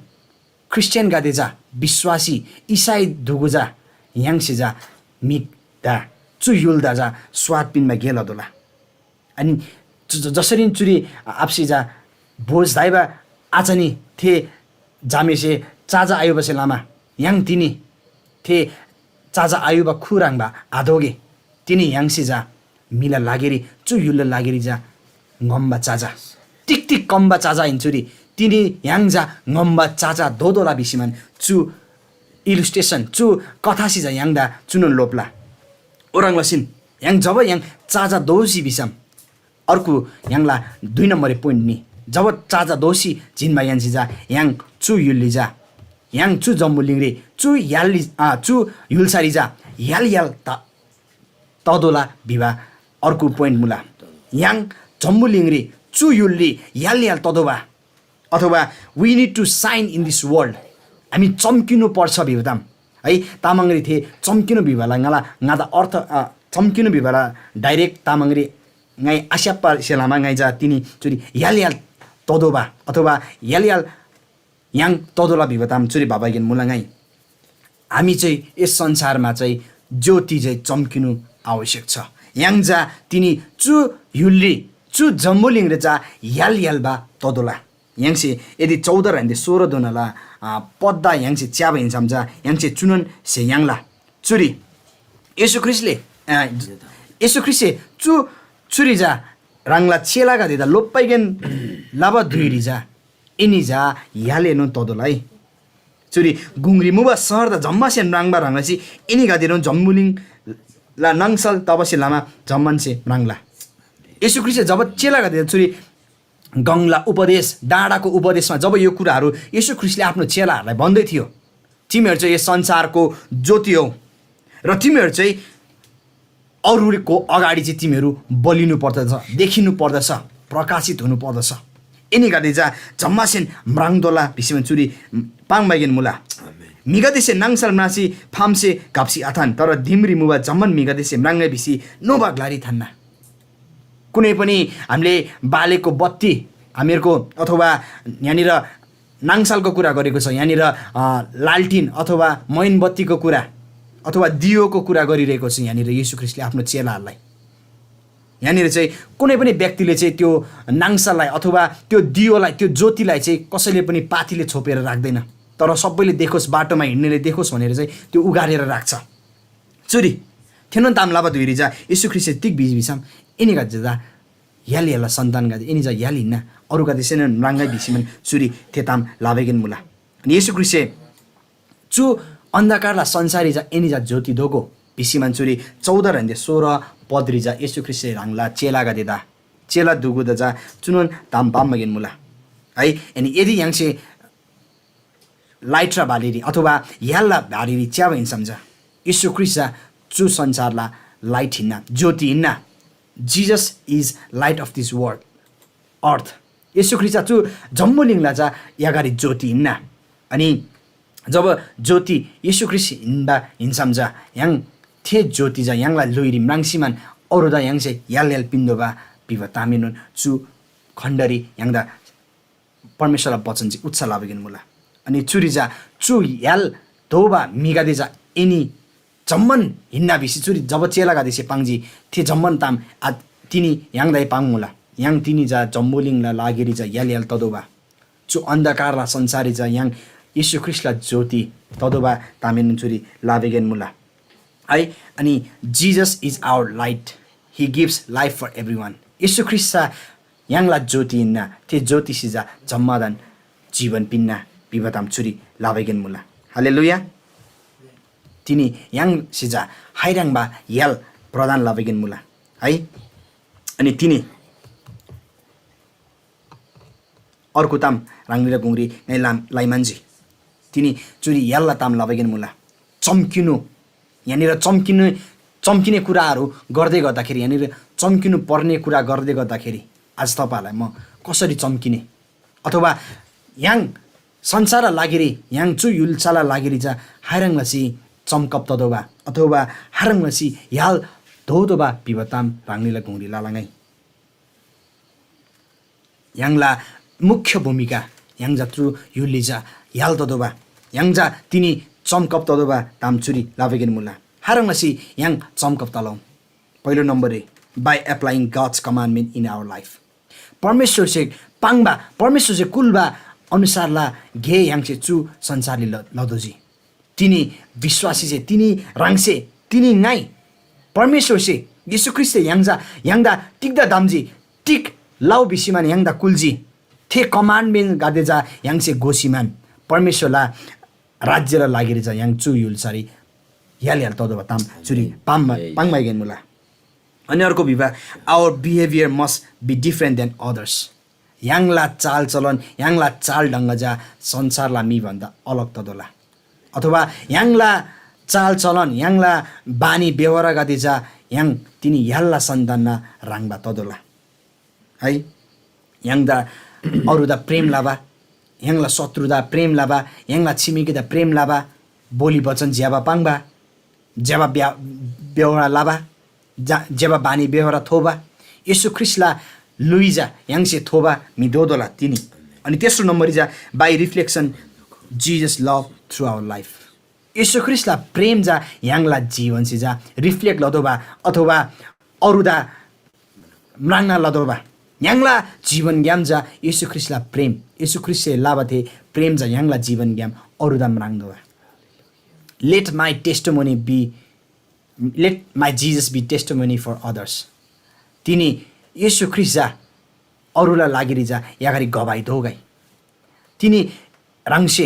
ख्रीष्‍टियानगदे चा, विश्‍वासी इसाई दुगु चा य्‍हाङसे चा म्‍हिदा चु य्‍हुलदा चा स्वाद पिन्‍बा गे लतोःला। अनि ज-, ज-, जसरी चुरी आबासे चा भोज धाइबा आचनी थे झामेसे चाजा आयुबासे लमा य्‍हाङ तिनी थे चाजा आयुबा खु ह्रङ्‌बा आदोगे। तिनी य्‍हाङसे चा म्‍हिला लागिरी, चु य्‍हुलला लागिरी चा ङम्‍बा चाजा, तिग तिग कम्‍बा चाजा हिन्‍चुरी तिनी य्‍हाङ चा ङम्‍बा चाजा दोदोला भिसीमान चु illustration, चु कथासे चा य्‍हाङदा चुनोन लोप्‍ला। ओह्रङ् लसीन य्‍हाङ जब य्‍हाङ चाजा दोसी भिसम, अर्को य्‍हाङला दुई नम्‍बररी पोइन्ट नि, जब चाजा दोसी जिन्‍बा य्‍हाङसे चा य्‍हाङ चु य्‍हुलरी चा य्‍हाङ चु जम्‍बुलिङरी चु य्‍हालरी, आ, चु य्‍हुल्‍सारी चा य्‍हाल य्‍हाल त-, ततोःला भिबा अर्को पोइन्ट मुला। य्‍हाङ जम्‍बुलिङरी चु य्‍हुलरी य्‍हाल य्‍हाल ततोःबा, अथवा we need to shine in this world, हामी चम्किनु पर्छ भिबा ताम है। तामाङरी थे चम्किनु भिबाला ङाला, ङादा अर्थ, अ, चम्किनु भिबाला डाइरेक्ट तामाङरी ङाइ आस्याप्पा सेलामा ङाइ जा तिनी चुरी य्‍हाल य्‍हाल ततोःबा अथवा य्‍हाल य्‍हाल य्‍हाङ ततोःला भिबा ताम चुरी बाबागेन मुला ङाइ। हामी चाहिँ यस संसारमा चाहिँ ज्योति चाहिँ चम्किनु आवश्यक छ। य्‍हाङ जा तिनी चु य्‍हुलरी, चु जम्‍बुलिङरी चा य्‍हाल य्‍हाल बा ततोःला। य्‍हाङसे यदि चौध ह्रान्‍दे सोह्र दोनाला, आ, पद्दा य्‍हाङसे च्‍याबा हिन्‍सम चा य्‍हाङसे चुनोन स्‍हे याङ्ला। चुरी येशू ख्रीष्‍टले, आ, येशू ख्रीष्‍टसे चु, चुरी चा ह्राङला चेलागदेदा लोप्‍बाइगेन लबा धुइरी चा एनी चा य्‍हालएनोन ततोःला है। चुरी गुङरी मुबा शहरदा जम्‍मासेन म्राङ्बा ह्रङ् लसी एनीगदेएनोन जम्‍बुलिङला नाङसल तबासे लमा जम्‍मानसे म्राङ्ला। येशू ख्रीष्‍टसे जब चेलागदेदा चुरी गङला उपदेश, डाँडाको उपदेशमा जब यो कुराहरू येशू ख्रीष्‍टले आफ्नो चेलाहरूलाई भन्दै थियो, तिमीहरू चाहिँ यस संसारको ज्योति हौ र तिमीहरू चाहिँ अरूको अगाडि चाहिँ तिमीहरू बलिनु पर्दछ, देखिनु पर्दछ, प्रकाशित हुनु पर्दछ। एनीगदे चा जम्‍मासेन म्राङ्तोःला भिसीमा चुरी पाङ्बागेन मुला। म्‍हिगदेसे नाङसल म्रासी फामसे घप्‍सी आथान, तर दिमरी मुबा जम्‍मान म्‍हिगदेसे म्राङ्‍गै भिसी नोबा ग्‍लारी थान्‍ना। कुनै पनि हामीले बालेको बत्ती, हामीहरूको अथवा यहाँनिर नाङसालको कुरा गरेको छ, यहाँनिर, अ, लालटिन अथवा मैनबत्तीको कुरा अथवा दियोको कुरा गरिरहेको छ यहाँनिर येशू ख्रीष्‍टले आफ्नो चेलाहरूलाई। यहाँनिर चाहिँ कुनै पनि व्यक्तिले चाहिँ त्यो नाङसाललाई अथवा त्यो दियोलाई, त्यो ज्योतिलाई चाहिँ कसैले पनि पाथीले छोपेर राख्दैन, तर सबैले देखोस्, बाटोमा हिँड्नेले देखोस् भनेर चाहिँ त्यो उघारेर राख्छ। चुरी थेनोन ताम लबा धुइरी चा येशू ख्रीष्‍टसे तिग भिजी भिसम, एनीगदे चा य्‍हाल य्‍हालला सन्‍तानगदे, एनी चा य्‍हाल हिन्‍ना, अरूगदेसेनोन म्राङ्‍गै भिसीमान चुरी थे ताम लबागेन मुला। अनि येशू ख्रीष्‍टसे चु अन्धकारला संसारी चा एनी चा ज्योति दोगो भिसीमान चुरी चौध ह्रान्‍दे सोह्र पदरी चा येशू ख्रीष्‍टसे ह्राङला चेलागदेदा, चेला दुगुदा चा चुनोन ताम पाम्‍बागेन मुला। है, अनि यदि य्‍हाङसे लाइट र भारीरी अथवा य्‍हालला भारीरी च्‍याबा हिन्‍सम चा येशू ख्रीष्‍ट चा चु संसारला लाइट हिन्‍ना, ज्योति हिन्‍ना। Jesus is light of this world, earth। येशू ख्रीष्‍ट चा चु जम्‍बुलिङला चा यागारी ज्योति हिन्‍ना। अनि जब ज्योति येशू ख्रीष्‍ट हिन्‍बा हिन्‍सम चा य्‍हाङ थे ज्योति चा य्‍हाङला ल्‍हुइरी म्राङ्सीमान अरूदा य्‍हाङसे य्‍हाल य्‍हाल पिन्‍तोःबा भिबा तामएनोन चु खण्डरी य्‍हाङदा परमेश्‍वरला वचन चाहिँ उच्‍छा लबागेन मुला। अनि चुरी चा चु य्‍हाल दोबा म्‍हिगदे चा एनी जम्‍मान हिन्‍ना भिसी चुरी जब चेलागदेसे पाङ्जी, थे जम्‍मान ताम आ, तिनी य्‍हाङदाइ पाङ्मुला। य्‍हाङ तिनी चा जम्‍बुलिङला लागिरी चा य्‍हाल य्‍हाल ततोःबा, चु अन्धकारला संसाररी चा य्‍हाङ येशू ख्रीष्‍टला ज्योति ततोःबा तामएनोन चुरी लबागेन मुला। है, अनि Jesus is our light, he gives life for everyone। येशू ख्रीष्‍ट चा य्‍हाङला ज्योति हिन्‍ना, थे ज्योतिसे चा जम्‍मादान जीवन पिन्‍ना भिबा ताम चुरी लबागेन मुला। हालेलुया। तिनी य्‍हाङसे चा हाइह्रङ्बा य्‍हाल प्रदान लबागेन मुला है। अनि तिनी अर्को ताम ह्राङनीला गुङरी ङाइ लाम लाइमान्‍जी। तिनी चुरी य्‍हालला ताम लबागेन मुला। चम्किनु, यहाँनिर चम्किनु, चम्किने कुराहरू गर्दै गर्दाखेरि, यहाँनिर चम्किनु पर्ने कुरा गर्दै गर्दाखेरि आज तपाईँहरूलाई म कसरी चम्किने? अथवा य्‍हाङ संसारला लागिरी, य्‍हाङ चु य्‍हुल्‍साला लागिरी चा हाइह्रङ् लसी चम्कब ततोःबा, अथवा हाइह्रङ् लसी य्‍हाल दोतोःबा भिबा ताम ह्राङनीला गुङरी लाला ङाइ। य्‍हाङला मुख्य भूमिका य्‍हाङ चा चु य्‍हुलरी चा य्‍हाल ततोःबा, य्‍हाङ चा तिनी चमकब ततोःबा ताम चुरी लबागेन मुला। खाह्रङ् लसी य्‍हाङ चमकब तलौ? पहिलो नम्बररी, by applying God's commandment in our life। परमेश्‍वरसे पाङ्बा, परमेश्‍वरसे कुल्‍बा अनुसारला गे य्‍हाङसे चु संसाररी ल-, लतोःजी। तिनी विश्‍वासीसे, तिनी ह्राङसे, तिनी ङाइ, परमेश्‍वरसे, येशू ख्रीष्‍टसे य्‍हाङदा, य्‍हाङदा तिग्‍दा धम्‍जी, तिग लउ भिसीमान य्‍हाङदा कुल्‍जी। थे कमान्डमेन्टगदे चा य्‍हाङसे घोसीमान परमेश्‍वरला राज्‍यला लागिरी चा य्‍हाङ चु य्‍हुल्‍सारी य्‍हाल य्‍हाल ततोःबा ताम चुरी पाङ्बा, पाङ्बागेन मुला। अनि अर्को Veeba, our behavior must be different than others। य्‍हाङला चालचलन, य्‍हाङला चालढङ्ग चा संसारला म्‍हि भन्‍दा अलग ततोःला। अथवा य्‍हाङला चालचलन, य्‍हाङला बानी व्यवहारगदे चा य्‍हाङ तिनी य्‍हालला सन्‍तानना ह्रङ्‌बा ततोःला। है, य्‍हाङदा अरूदा प्रेम लबा, य्‍हाङला शत्रुदा प्रेम लबा, य्‍हाङला छिमेकीदा प्रेम लबा, बोली बचन ज्‍यबा पाङ्बा, ज्‍यबा ब्या-, व्यवहार लबा, जा-, ज्‍यबा बानी व्यवहार थोबा, येशू ख्रीष्‍टला ल्‍हुइ चा य्‍हाङसे थोबा म्‍हि दोतोःला तिनी। अनि तेस्रो नम्‍बररी चा by reflection Jesus love through our life। येशू ख्रीष्‍टला प्रेम चा य्‍हाङला जीवनसे चा रिफ्लेक्ट लतोःबा अथवा अरूदा म्राङ्ना लतोःबा। य्‍हाङला जीवनग्‍याम चा येशू ख्रीष्‍टला प्रेम, येशू ख्रीष्‍टसे लबा थे प्रेम चा य्‍हाङला जीवनग्‍याम अरूदा म्राङ्तोःबा। Let my testimony be, let my Jesus be testimony for others। तिनी येशू ख्रीष्‍ट चा अरूला लागिरी चा यागारी गवाही दोगै। तिनी ह्राङसे,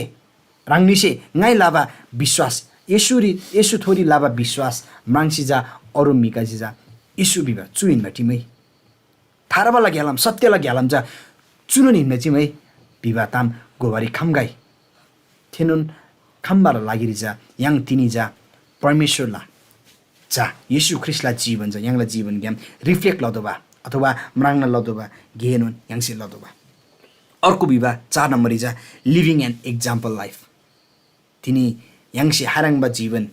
ह्राङनीसे ङाइ लबा विश्‍वास, येशूरी, येशूथोरी लबा विश्‍वास म्राङ्सी चा अरू म्‍हिगदेसे चा येशू भिबा चु हिन्‍बा ठिमै। थार्बाला ग्‍यालाम, सत्यला ग्‍यालाम चा चुनोन हिन्‍ना चिमै भिबा ताम घोबारी खम्‍गै। थेनोन खम्‍बाला लागिरी चा य्‍हाङ तिनी चा परमेश्‍वरला चा येशू ख्रीष्‍टला जीवन चा य्‍हाङला जीवनग्‍याम रिफ्लेक्ट लतोःबा अथवा म्राङ्ना लतोःबा गेएनोन य्‍हाङसे लतोःबा। अर्को भिबा चार नम्बररी चा living an example life। तिनी य्‍हाङसे खाह्रङ्बा जीवन,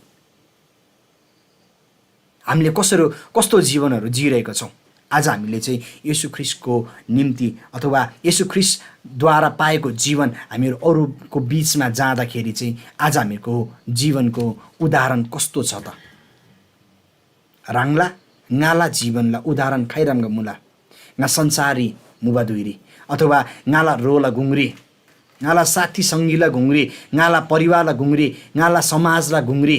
हामीले कसरी, कस्तो जीवनहरू जिइरहेका छौँ? आज हामीले चाहिँ येशू ख्रीष्टको निम्ति अथवा येशू ख्रीष्टद्वारा पाएको जीवन हामीहरू अरूको बिचमा जाँदाखेरि चाहिँ आज हामीहरूको जीवनको उदाहरण कस्तो छ त? ह्राङला ङाला जीवनला उदाहरण खाइराङ्बा मुला। ङा संसाररी मुबा धुइरी अथवा ङाला रोला गुङरी, ङाला साथी सङ्गीला गुङरी, ङाला परिवारला गुङरी, ङाला समाजला गुङरी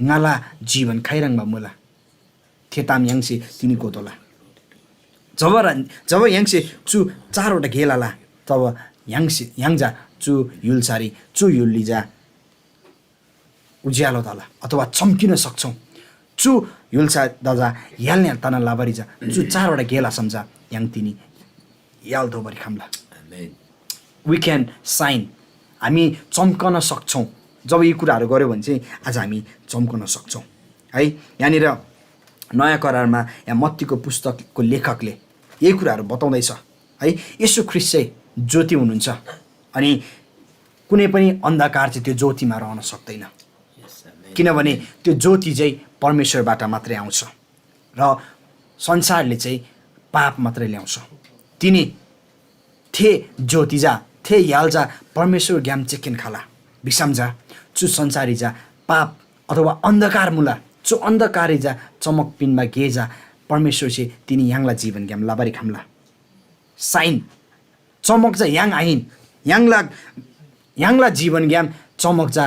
ङाला जीवन खाइराङ्बा मुला। थे ताम य्‍हाङसे तिनी कोतोःला। जब रा-, जब य्‍हाङसे चु चारवटा गे लला, तब य्‍हाङसे, य्‍हाङ चा चु य्‍हुल्‍सारी, चु य्‍हुलरी चा उज्‍यालो तला अथवा चम्किन सक्छौँ। चु य्‍हुल्‍सा दजा य्‍हाल न्‍याल तना लबारी चा चु चारवटा गेला सम्झा य्‍हाङ तिनी य्‍हाल दोबारी खम्‍ला। We can shine। हामी चम्कन सक्छौँ। जब यी कुराहरू गऱ्यो भने चाहिँ आज हामी चम्कन सक्छौँ है। यहाँनिर नयाँ करारमा या मत्तीको पुस्तकको लेखकले यही कुराहरू बताउँदैछ है। येशू ख्रीष्ट चाहिँ ज्योति हुनुहुन्छ, अनि कुनै पनि अन्धकार चाहिँ त्यो ज्योतिमा रहन सक्दैन, किनभने त्यो ज्योति चाहिँ परमेश्वरबाट मात्रै आउँछ र संसारले चाहिँ पाप मात्रै ल्याउँछ। तिनी थे ज्योति जा, थे य्‍हाल जा परमेश्वरग्‍याम चेकेन खला भिसम जा चु संसारी जा पाप अथवा अन्धकार मुला। चु अन्धकारी जा चमक पिन्‍बा गे जा परमेश्वरसे तिनी य्‍हाङला जीवनग्‍याम लबारी खम्‍ला। साइन चमक चा य्‍हाङ आहिन। य्‍हाङला, य्‍हाङला जीवनग्‍याम चमक चा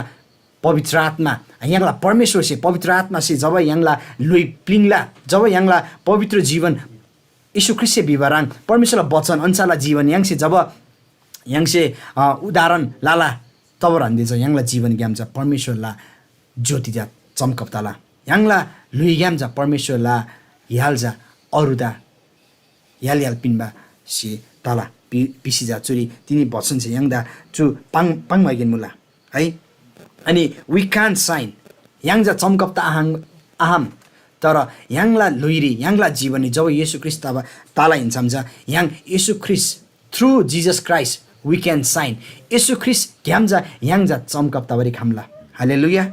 पवित्र आत्मा, य्‍हाङला परमेश्‍वरसे, पवित्र आत्मासे जब य्‍हाङला ल्‍हुइ प्‍लिङ्ला, जब य्‍हाङला पवित्र जीवन येशू ख्रीष्‍टसे भिबा ह्रङ् परमेश्‍वरला वचन अन्‍सारला जीवन य्‍हाङसे जब य्‍हाङसे, अ, उदाहरण लला, तब ह्रान्‍दे चा य्‍हाङला जीवनग्‍याम चा परमेश्‍वरला ज्‍योति चा चम्‍कब तला। य्‍हाङला ल्‍हुइग्‍याम चा परमेश्‍वरला य्‍हाल चा अरूदा य्‍हाल य्‍हाल पिन्‍बा स्‍हे तला। पि-, पिसी चा चुरी तिनी बचनसे य्‍हाङदा चु पाङ-, पाङ्‌माइगेन मुला है। अनि we can't shine, य्‍हाङ चा चम्‍कब त आहाङ-, आहाम, तर य्‍हाङला ल्‍हुइरी, य्‍हाङला जीवनरी जब येशू ख्रीष्‍ट तबा, तला हिन्‍सम चा य्‍हाङ येशू ख्रीष्‍ट, through Jesus Christ we can shine। येशू ख्रीष्‍टग्‍याम चा य्‍हाङ चा चम्‍कब तबारी खम्‍ला। हालेलुया।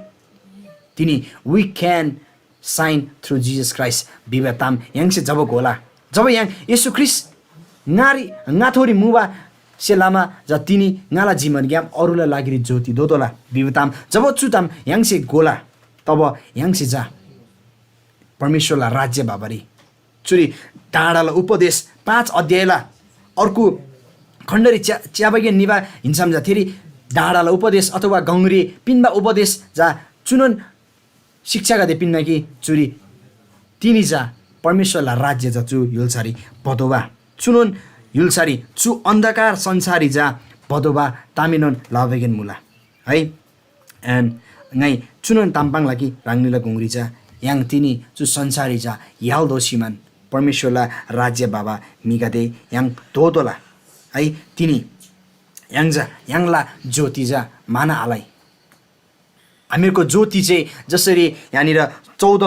तिनी we can shine through Jesus Christ Veeba ताम य्‍हाङसे जब घोला, जब य्‍हाङ येशू ख्रीष्‍ट ङारी ङाथोरी मुबासे लमा चा तिनी ङाला जीवनग्‍याम अरूला लागिरी ज्‍योति दोतोःला भिबा ताम जब चु ताम य्‍हाङसे घोला, तब य्‍हाङसे चा परमेश्‍वरला राज्‍य भबारी चुरी डाँडाला उपदेश पाँच अध्यायला अर्को खण्डरी च्या च्याबागे निबा हिन्‍सम चा थेरी डाँडाला उपदेश अथवा गङरी पिन्‍बा उपदेश चा चुनोन शिक्षागदे पिन्‍ना कि चुरी तिनी चा परमेश्‍वरला राज्‍य चा चु य्‍हुल्‍सारी भतोःबा। चुनोन य्‍हुल्‍सारी चु अन्धकार संसाररी चा भतोःबा तामेनोन लबागेन मुला है। एन्ड ङाइ चुनोन ताम पाङ्ला कि ह्राङनीला गुङरी चा य्‍हाङ तिनी चु संसाररी चा य्‍हाल दोसीमान परमेश्‍वरला राज्‍य बाबा म्‍हिगदे य्‍हाङ दोतोःला है। तिनी य्‍हाङ चा य्‍हाङला ज्‍योति चा म्‍हाना आलै। हामीहरूको ज्‍योति चाहिँ जसरी यहाँनिर चौध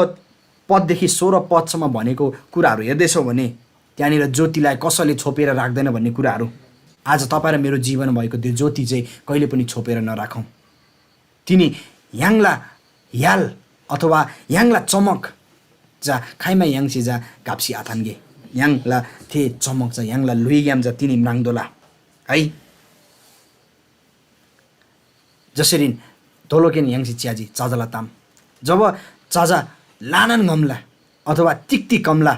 पददेखि सोह्र पदसम्म भनेको कुराहरू हेर्दैछौँ भने त्यहाँनिर ज्‍योतिलाई कसैले छोपेर राख्दैन भन्ने कुराहरू। आज तपाईँ र मेरो जीवन भएको त्यो ज्‍योति चाहिँ कहिले पनि छोपेर नराखौँ। तिनी य्‍हाङला य्‍हाल अथवा य्‍हाङला चमक चा खाइमा य्‍हाङसे चा घाप्‍सी आथान्‍गे। य्‍हाङला थे चमक चा य्‍हाङला ल्‍हुइग्‍याम चा तिनी म्राङ्तोःला है। जसरी दोलोकेन य्‍हाङसे च्‍याजी चजाला ताम। जब चजा ल्‍हानान ङम्‍ला अथवा तिक्‍ती कम्‍ला,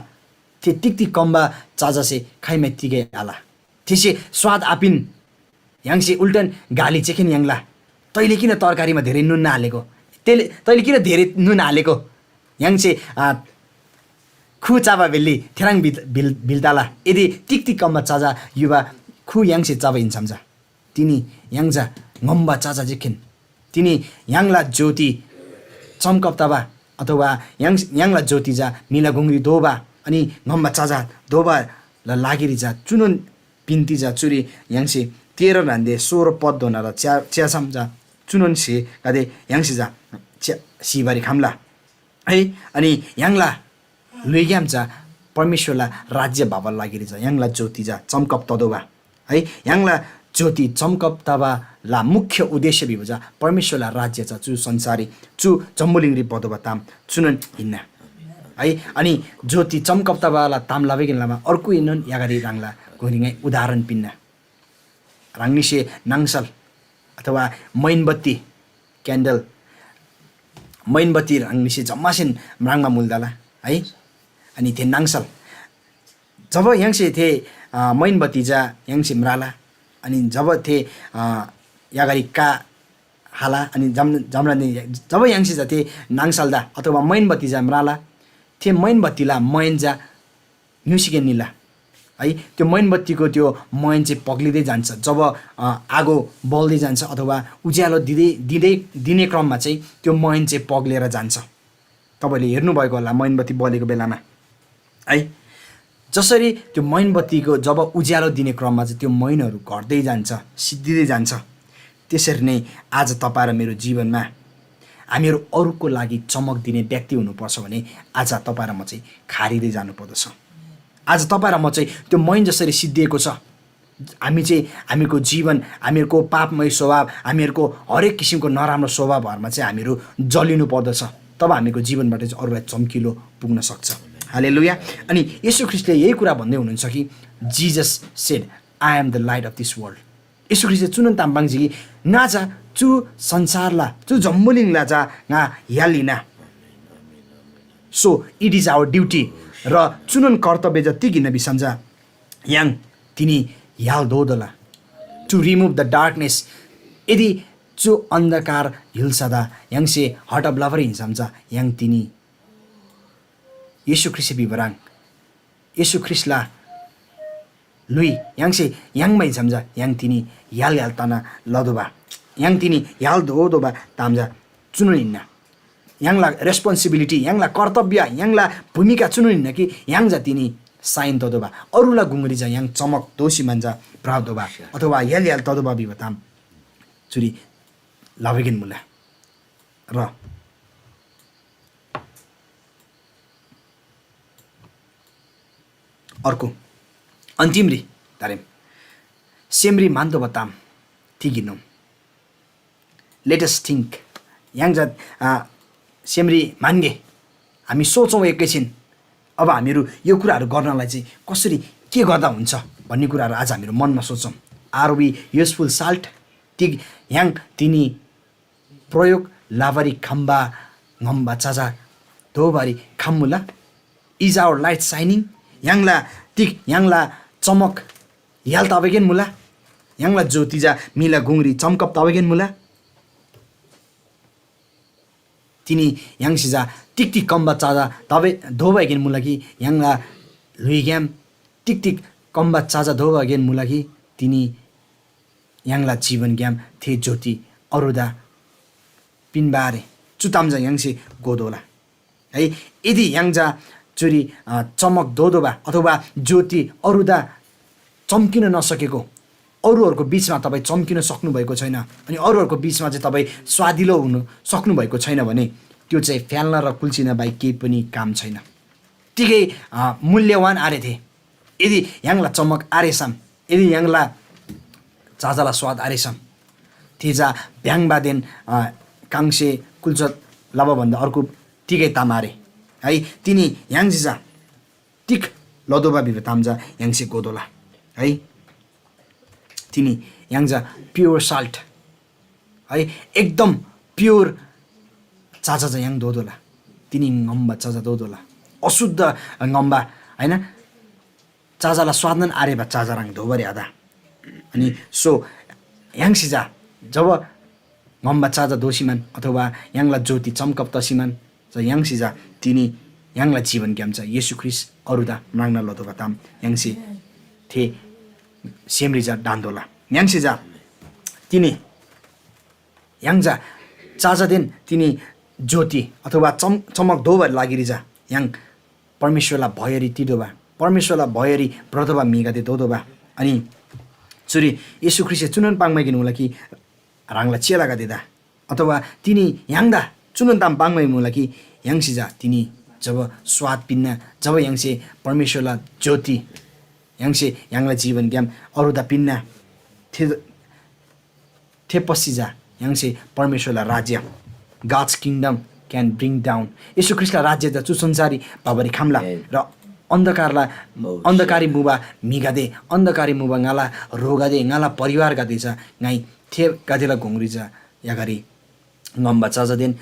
थे तिक्‍ती कम्‍बा चजासे खाइमै तिगै आल। थेसे स्वाद आपिन। य्‍हाङसे उल्टन गाली चेखेन य्‍हाङला। तैँले किन तरकारीमा धेरै नुन नहालेको? तैँले तैँले किन धेरै नुन हालेको? य्‍हाङसे आ, खु चबा भेल्‍ली थेह्रङ् बिल बिल बिल्‍ताला। यदि तिक्‍ती कम्‍बा चजा युबा खु य्‍हाङसे चबा हिन्‍सम चा। तिनी य्‍हाङ चा ङम्‍बा चजा जेखेन। तिनी य्‍हाङला ज्‍योति चम्‍कब तबा अथवा य्‍हाङ य्‍हाङला ज्‍योति चा म्‍हिला गुङरी दोबा अनि ङम्‍बा चजा दोबाला लागिरी चा चुनोन बिन्‍ती चा चुरी य्‍हाङसे तेह्र ह्रान्‍दे सोह्र पदधोनाला च्या च्यासम चा चुनोन स्‍हेगदे य्‍हाङसे चा च्या सिबारी खम्‍ला। है। अनि य्‍हाङला ल्‍हुइग्‍याम चा परमेश्‍वरला राज्‍य भबाला लागिरी चा य्‍हाङला ज्‍योति चा चम्‍कब ततोःबा। है, य्‍हाङला ज्‍योति चम्‍कब तबाला मुख्य उद्देश्य भिबा चा परमेश्‍वरला राज्‍य चा चु संसाररी चु जम्‍बुलिङरी भतोःबा ताम चुनोन हिन्‍ना। है, अनि ज्‍योति चम्‍कब तबाला ताम लबागेन लमा अर्को हिन्‍नोन यागारी ह्राङला गुङरी ङाइ उदाहरण पिन्‍ना। ह्राङनीसे नाङसल अथवा मैनबत्ती, क्यान्डल, मैनबत्ती ह्राङनीसे जम्‍मासेन म्राङ्बा मुल तला है। अनि थे नाङसल जब य्‍हाङसे थे अ, मैनबत्ती चा य्‍हाङसे म्राला, अनि जब थे अ, यागारी का हाला अनि जम जमरानी जब य्‍हाङसे चा थे नाङसल्‍दा अथवा मैनबत्ती चा म्राला, थे मैनबत्तीला मैन चा ङ्‌युसीकेन निला है। त्यो मैनबत्तीको त्यो मैन चाहिँ पग्लिँदै जान्छ। जब अ, आगो बल्दै जान्छ अथवा उज्यालो दिँदै दिँदै दिने क्रममा चाहिँ त्यो मैन चाहिँ पग्लेर जान्छ। तपाईँले हेर्नुभएको होला मैनबत्ती बलेको बेलामा है, जसरी त्यो मैनबत्तीको जब उज्यालो दिने क्रममा चाहिँ त्यो मैनहरू घट्दै जान्छ, सिद्धिँदै जान्छ, त्यसरी नै आज तपाईँ र मेरो जीवनमा हामीहरू अरूको लागि चमक दिने व्यक्ति हुनुपर्छ भने आज तपाईँ र म चाहिँ खारिँदै जानुपर्दछ। आज तपाईँ र म चाहिँ त्यो मैन जसरी सिद्धिएको छ, हामी चाहिँ हामीको जीवन, हामीहरूको पापमय स्वभाव, हामीहरूको हरेक किसिमको नराम्रो स्वभावहरूमा चाहिँ हामीहरू जलिनु पर्दछ। तब हामीको जीवनबाट चाहिँ अरूलाई चम्किलो पुग्न सक्छ। हालेलुया। अनि येशू ख्रीष्टले यही कुरा भन्दै हुनुहुन्छ कि Jesus said, "I am the light of this world." येशू ख्रीष्टले चुनोन ताम पाङ्जी कि ङा चा चु संसारला, चु जम्‍बुलिङला चा ङा य्‍हाल हिन्‍ना। So it is our duty, र चुनोन कर्तव्य जति गिन भिसम चा य्‍हाङ तिनी य्‍हाल दोदोला। To remove the darkness, यदि चु अन्धकार य्‍हुल्‍सादा य्‍हाङसे हटब लबर हिन्‍सम चा य्‍हाङ तिनी येशू ख्रीष्‍ट भिबा ह्रङ्, येशू ख्रीष्‍टला ल्‍हुइ य्‍हाङसे य्‍हाङमा हिन्‍सम चा य्‍हाङ तिनी य्‍हाल य्‍हाल तना लतोःबा, य्‍हाङ तिनी य्‍हाल दोदोबा ताम चा चुनोन हिन्‍ना। य्‍हाङला responsibility, य्‍हाङला कर्तव्य, य्‍हाङला भूमिका चुनोन हिन्‍ना कि य्‍हाङ चा तिनी साइन ततोःबा, अरूला गुङरी चा य्‍हाङ चमक दोसी मान चा भ्रतोःबा अथवा य्‍हाल य्‍हाल ततोःबा भिबा ताम चुरी लबगेन मुला। र अर्को अन्तिमरी तारेम सेमरी मान्तोबा ताम तिगिनोम। Let us think। य्‍हाङ जा आ, सेमरी मान्‍गे, हामी सोचौँ एकैछिन। अब हामीहरू यो कुराहरू गर्नलाई चाहिँ कसरी, के गर्दा हुन्छ? भन्ने कुराहरू आज हामीहरू मनमा सोच्छौँ। Are we useful salt? तिग य्‍हाङ तिनी प्रयोग लबारी खम्बा ङम्‍बा चजा दोबारी खम्‍मुला? Is our light shining? य्‍हाङला तिग य्‍हाङला चमक य्‍हाल तबागेन मुला? य्‍हाङला ज्योति चा म्‍हिला गुङरी चमकब तबागेन मुला? तिनी य्‍हाङसे चा तिग तिग कम्‍बा चजा तबे दोबागेन मुला कि य्‍हाङला ल्‍हुइग्‍याम तिग तिग कम्‍बा चजा दोबागेन मुला कि तिनी य्‍हाङला जीवनग्‍याम थे ज्योति अरूदा पिन्‍बा आरे। चु ताम चा य्‍हाङसे घोतोःला। है, यदि य्‍हाङ चा चुरी, अ, चमक दोदोबा अथवा ज्योति अरूदा चम्किन नसकेको, अरूहरूको बिचमा तपाईँ चम्किन सक्नुभएको छैन, अनि अरूहरूको बिचमा चाहिँ तपाईँ स्वादिलो हुन सक्नुभएको छैन भने त्यो चाहिँ फ्याल्न र कुल्चिन बाहेक केही पनि काम छैन। तिगै, अ, मूल्यवान आरे थे। यदि य्‍हाङला चमक आरेसम, यदि य्‍हाङला चाचाला स्वाद आरेसम, थे चा भ्‍याङ्बादेन, अ, काङसे कुल्चो लबा भन्‍दा अर्को तिगै ताम आरे। है, तिनी य्‍हाङसे चा तिग लतोःबा भिबा ताम चा य्‍हाङसे घोतोःला। है, तिनी य्‍हाङ चा pure salt, है, एकदम pure चाचा चा य्‍हाङ दोतोःला। तिनी ङम्‍बा चाचा दोतोःला, अशुद्ध ङम्‍बा, होइन? चाचाला स्वादनन आरेबा चाचा ह्रङ् दोबारी आत। अनि so य्‍हाङसे चा जब ङम्‍बा चाचा दोसीमान अथवा य्‍हाङला ज्योति चम्कब तसीमान, चा य्‍हाङसे चा तिनी य्‍हाङला जीवनग्‍याम चा येशू ख्रीष्‍ट अरूदा म्राङ्ना लतोःबा ताम य्‍हाङसे थे सेमरी चा ढान्‍तोःला। य्‍हाङसे चा तिनी य्‍हाङ चा चाचादेन तिनी ज्योति अथवा चम-, चमक दोबाला लागिरी चा य्‍हाङ परमेश्‍वरला भयरी तितोःबा, परमेश्‍वरला भयरी भ्रतोःबा म्‍हिगदे दोतोःबा। अनि चुरी येशू ख्रीष्‍टसे चुनोन पाङ्‌माइकिन मुला कि ह्राङला चेलागदेदा अथवा तिनी य्‍हाङदा चुनोन ताम पाङ्‌माइ मुला कि य्‍हाङसे चा तिनी जब स्वाद पिन्‍ना, जब य्‍हाङसे परमेश्‍वरला ज्योति य्‍हाङसे य्‍हाङला जीवनग्‍याम अरूदा पिन्‍ना, थे थे पछि चा य्‍हाङसे परमेश्‍वरला राज्‍य, God's kingdom can bring down, येशू ख्रीष्‍टला राज्‍य चा चु संसाररी भबारी खम्‍ला। र अन्धकारला, अन्धकारी मुबा म्‍हिगदे, अन्धकारी मुबा ङाला ह्रोगदे, ङाला परिवारगदे चा ङाइ थेगदेला गुङरी चा यागारी ङम्‍बा चजादेन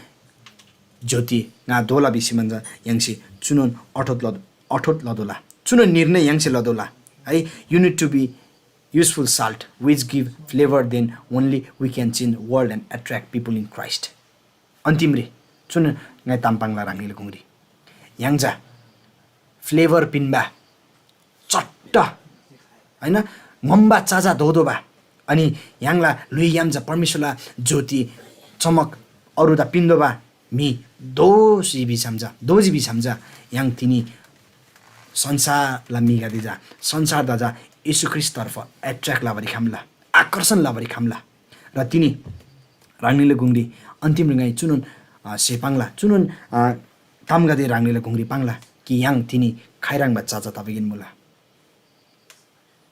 ज्‍योति ङा दोला भिसी चा य्‍हाङसे चुनोन अठोट लद-, अठोट लदोला। चुनोन निर्णय य्‍हाङसे लदोला। है, you need to be useful salt which give flavor, then only we can change world and attract people in Christ। अन्तिमरी चुन ङाइ ताम पाङ्ला ह्राङनीला गुङरी य्‍हाङ चा फ्लेभर पिन्‍बा चट्ट, होइन, ङम्‍बा चाजा दोदोबा, अनि य्‍हाङला ल्‍हुइग्‍याम चा परमेश्‍वरला ज्‍योति चमक अरूदा पिन्‍तोःबा म्‍हि दोजी भिसम चा, दोजी भिसम चा य्‍हाङ तिनी संसारला म्‍हिगदे चा, संसारदा चा येशू ख्रीष्‍टतर्फ एट्र्याक्ट लबारी खम्‍ला, आकर्षण लबारी खम्‍ला। र तिनी ह्राङनीला गुङरी अन्तिम ङाइ चुनोन, अ, स्‍हे पाङ्ला, चुनोन, अ, तामगदे ह्राङनीला गुङरी पाङ्ला कि य्‍हाङ तिनी खाइह्रङ्बा चाचा तबागेन मुला।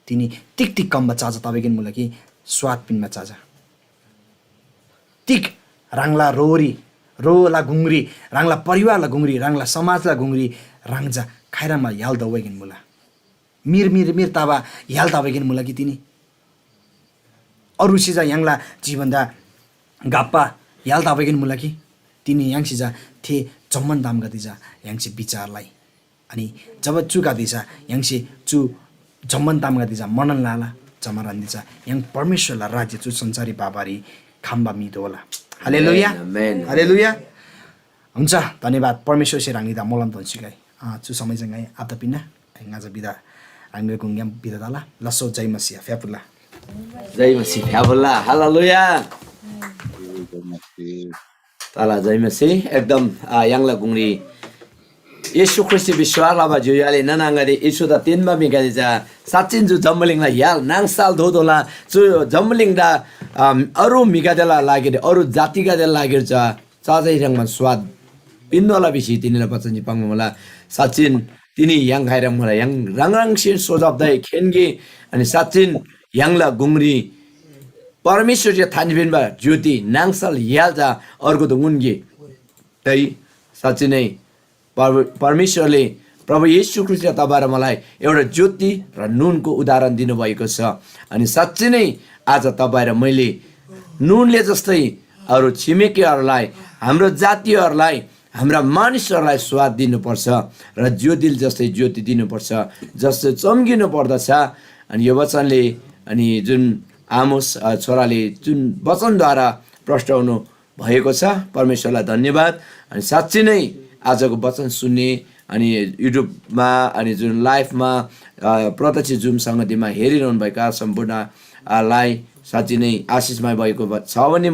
तिनी तिग तिग कम्‍बा चाचा तबागेन मुला कि स्वाद पिन्‍बा चाचा। तिग ह्राङला रोरी, रोला गुङरी, ह्राङला परिवारला गुङरी, ह्राङला समाजला गुङरी ह्राङ चा खाइह्रङ्बा य्‍हाल तबागेन मुला। मिर मिर मिर तबा य्‍हाल तबागेन मुला कि तिनी? अरूसे चा य्‍हाङला जीवनदा घप्‍पा य्‍हाल तबागेन मुला कि? तिनी य्‍हाङसे चा थे जम्‍मान तामगदे चा य्‍हाङसे विचार लइ। अनि जब चुगदे चा य्‍हाङसे चु जम्‍मान तामगदे चा मनन लला, जमारान्‍दे चा य्‍हाङ परमेश्‍वरला राज्‍य चु संसाररी बाबारी खम्‍बा म्‍हि दोला। हालेलुया। आमेन, आमेन। हालेलुया। हुन्छ, धन्‍यवाद। परमेश्‍वरसे ह्राङनीदा मोलम दोन्‍सी गे। अँ, चु समय चाहिँ ङाइ आप्‍ता पिन्‍ना। ङाचा बिदा, ह्राङनीला गुङग्‍याम बिदा तला। लस्‍सो जय मसीह, फ्‍याफुल्‍ला। जय मसीह, फ्‍याफुल्‍ला। हालेलुया। तला जय मसीह। एकदम, आ, य्‍हाङला गुङरी येशू ख्रीष्‍टसे विश्‍वास लबा ज्‍योज्‍यो आले नाना आङागदे, येशूदा तेन्‍बा म्‍हिगदे चा साँच्‍चिन चु जम्‍बुलिङला य्‍हाल नाङसल दोतोःला। चु जम्‍बुलिङदा, अम, अरू म्‍हिगदेला लागिरी, अरू जातिगदेला लागिरी चा चजै ह्रङ्‌बान स्वाद पिन्‍तोःला भिसी तिनीला बचनसे पाङ्बा मुला। साँच्‍चिन तिनी य्‍हाङ खाइह्रङ् मुला, य्‍हाङ ह्राङ ह्राङसेन सोजब तइ खेन्‍गे, अनि साँच्‍चिन य्‍हाङला गुङरी परमेश्‍वरसे थान्‍सी पिन्‍बा ज्‍योति नाङसल य्‍हाल चा अर्गुदु ङुन्‍गे। तै साँच्‍चिनै पर-, परमेश्‍वरले प्रभु येशू ख्रीष्‍टले तपाईँ र मलाई एउटा ज्योति र नुनको उदाहरण दिनुभएको छ। अनि साँच्चै नै आज तपाईँ र मैले नुनले जस्तै अरू छिमेकीहरूलाई, हाम्रो जातिहरूलाई, हाम्रा मानिसहरूलाई स्वाद दिनुपर्छ र ज्योति जस्तै ज्योति दिनुपर्छ, जस्तो चम्किनु पर्दछ। अनि यो वचनले, अनि जुन आमोस, अ, छोराले जुन वचनद्वारा प्रस्ट्याउनु भएको छ, परमेश्वरलाई धन्यवाद। अनि साँच्चै नै आजको वचन सुन्ने, अनि YouTube-मा, अनि जुन live-मा, अ, प्रत्यक्ष Zoom संगतिमा हेरिरहनु भएका सम्पूर्ण, अ, लाई साँच्चै नै आशिषमय भएको छ भन्ने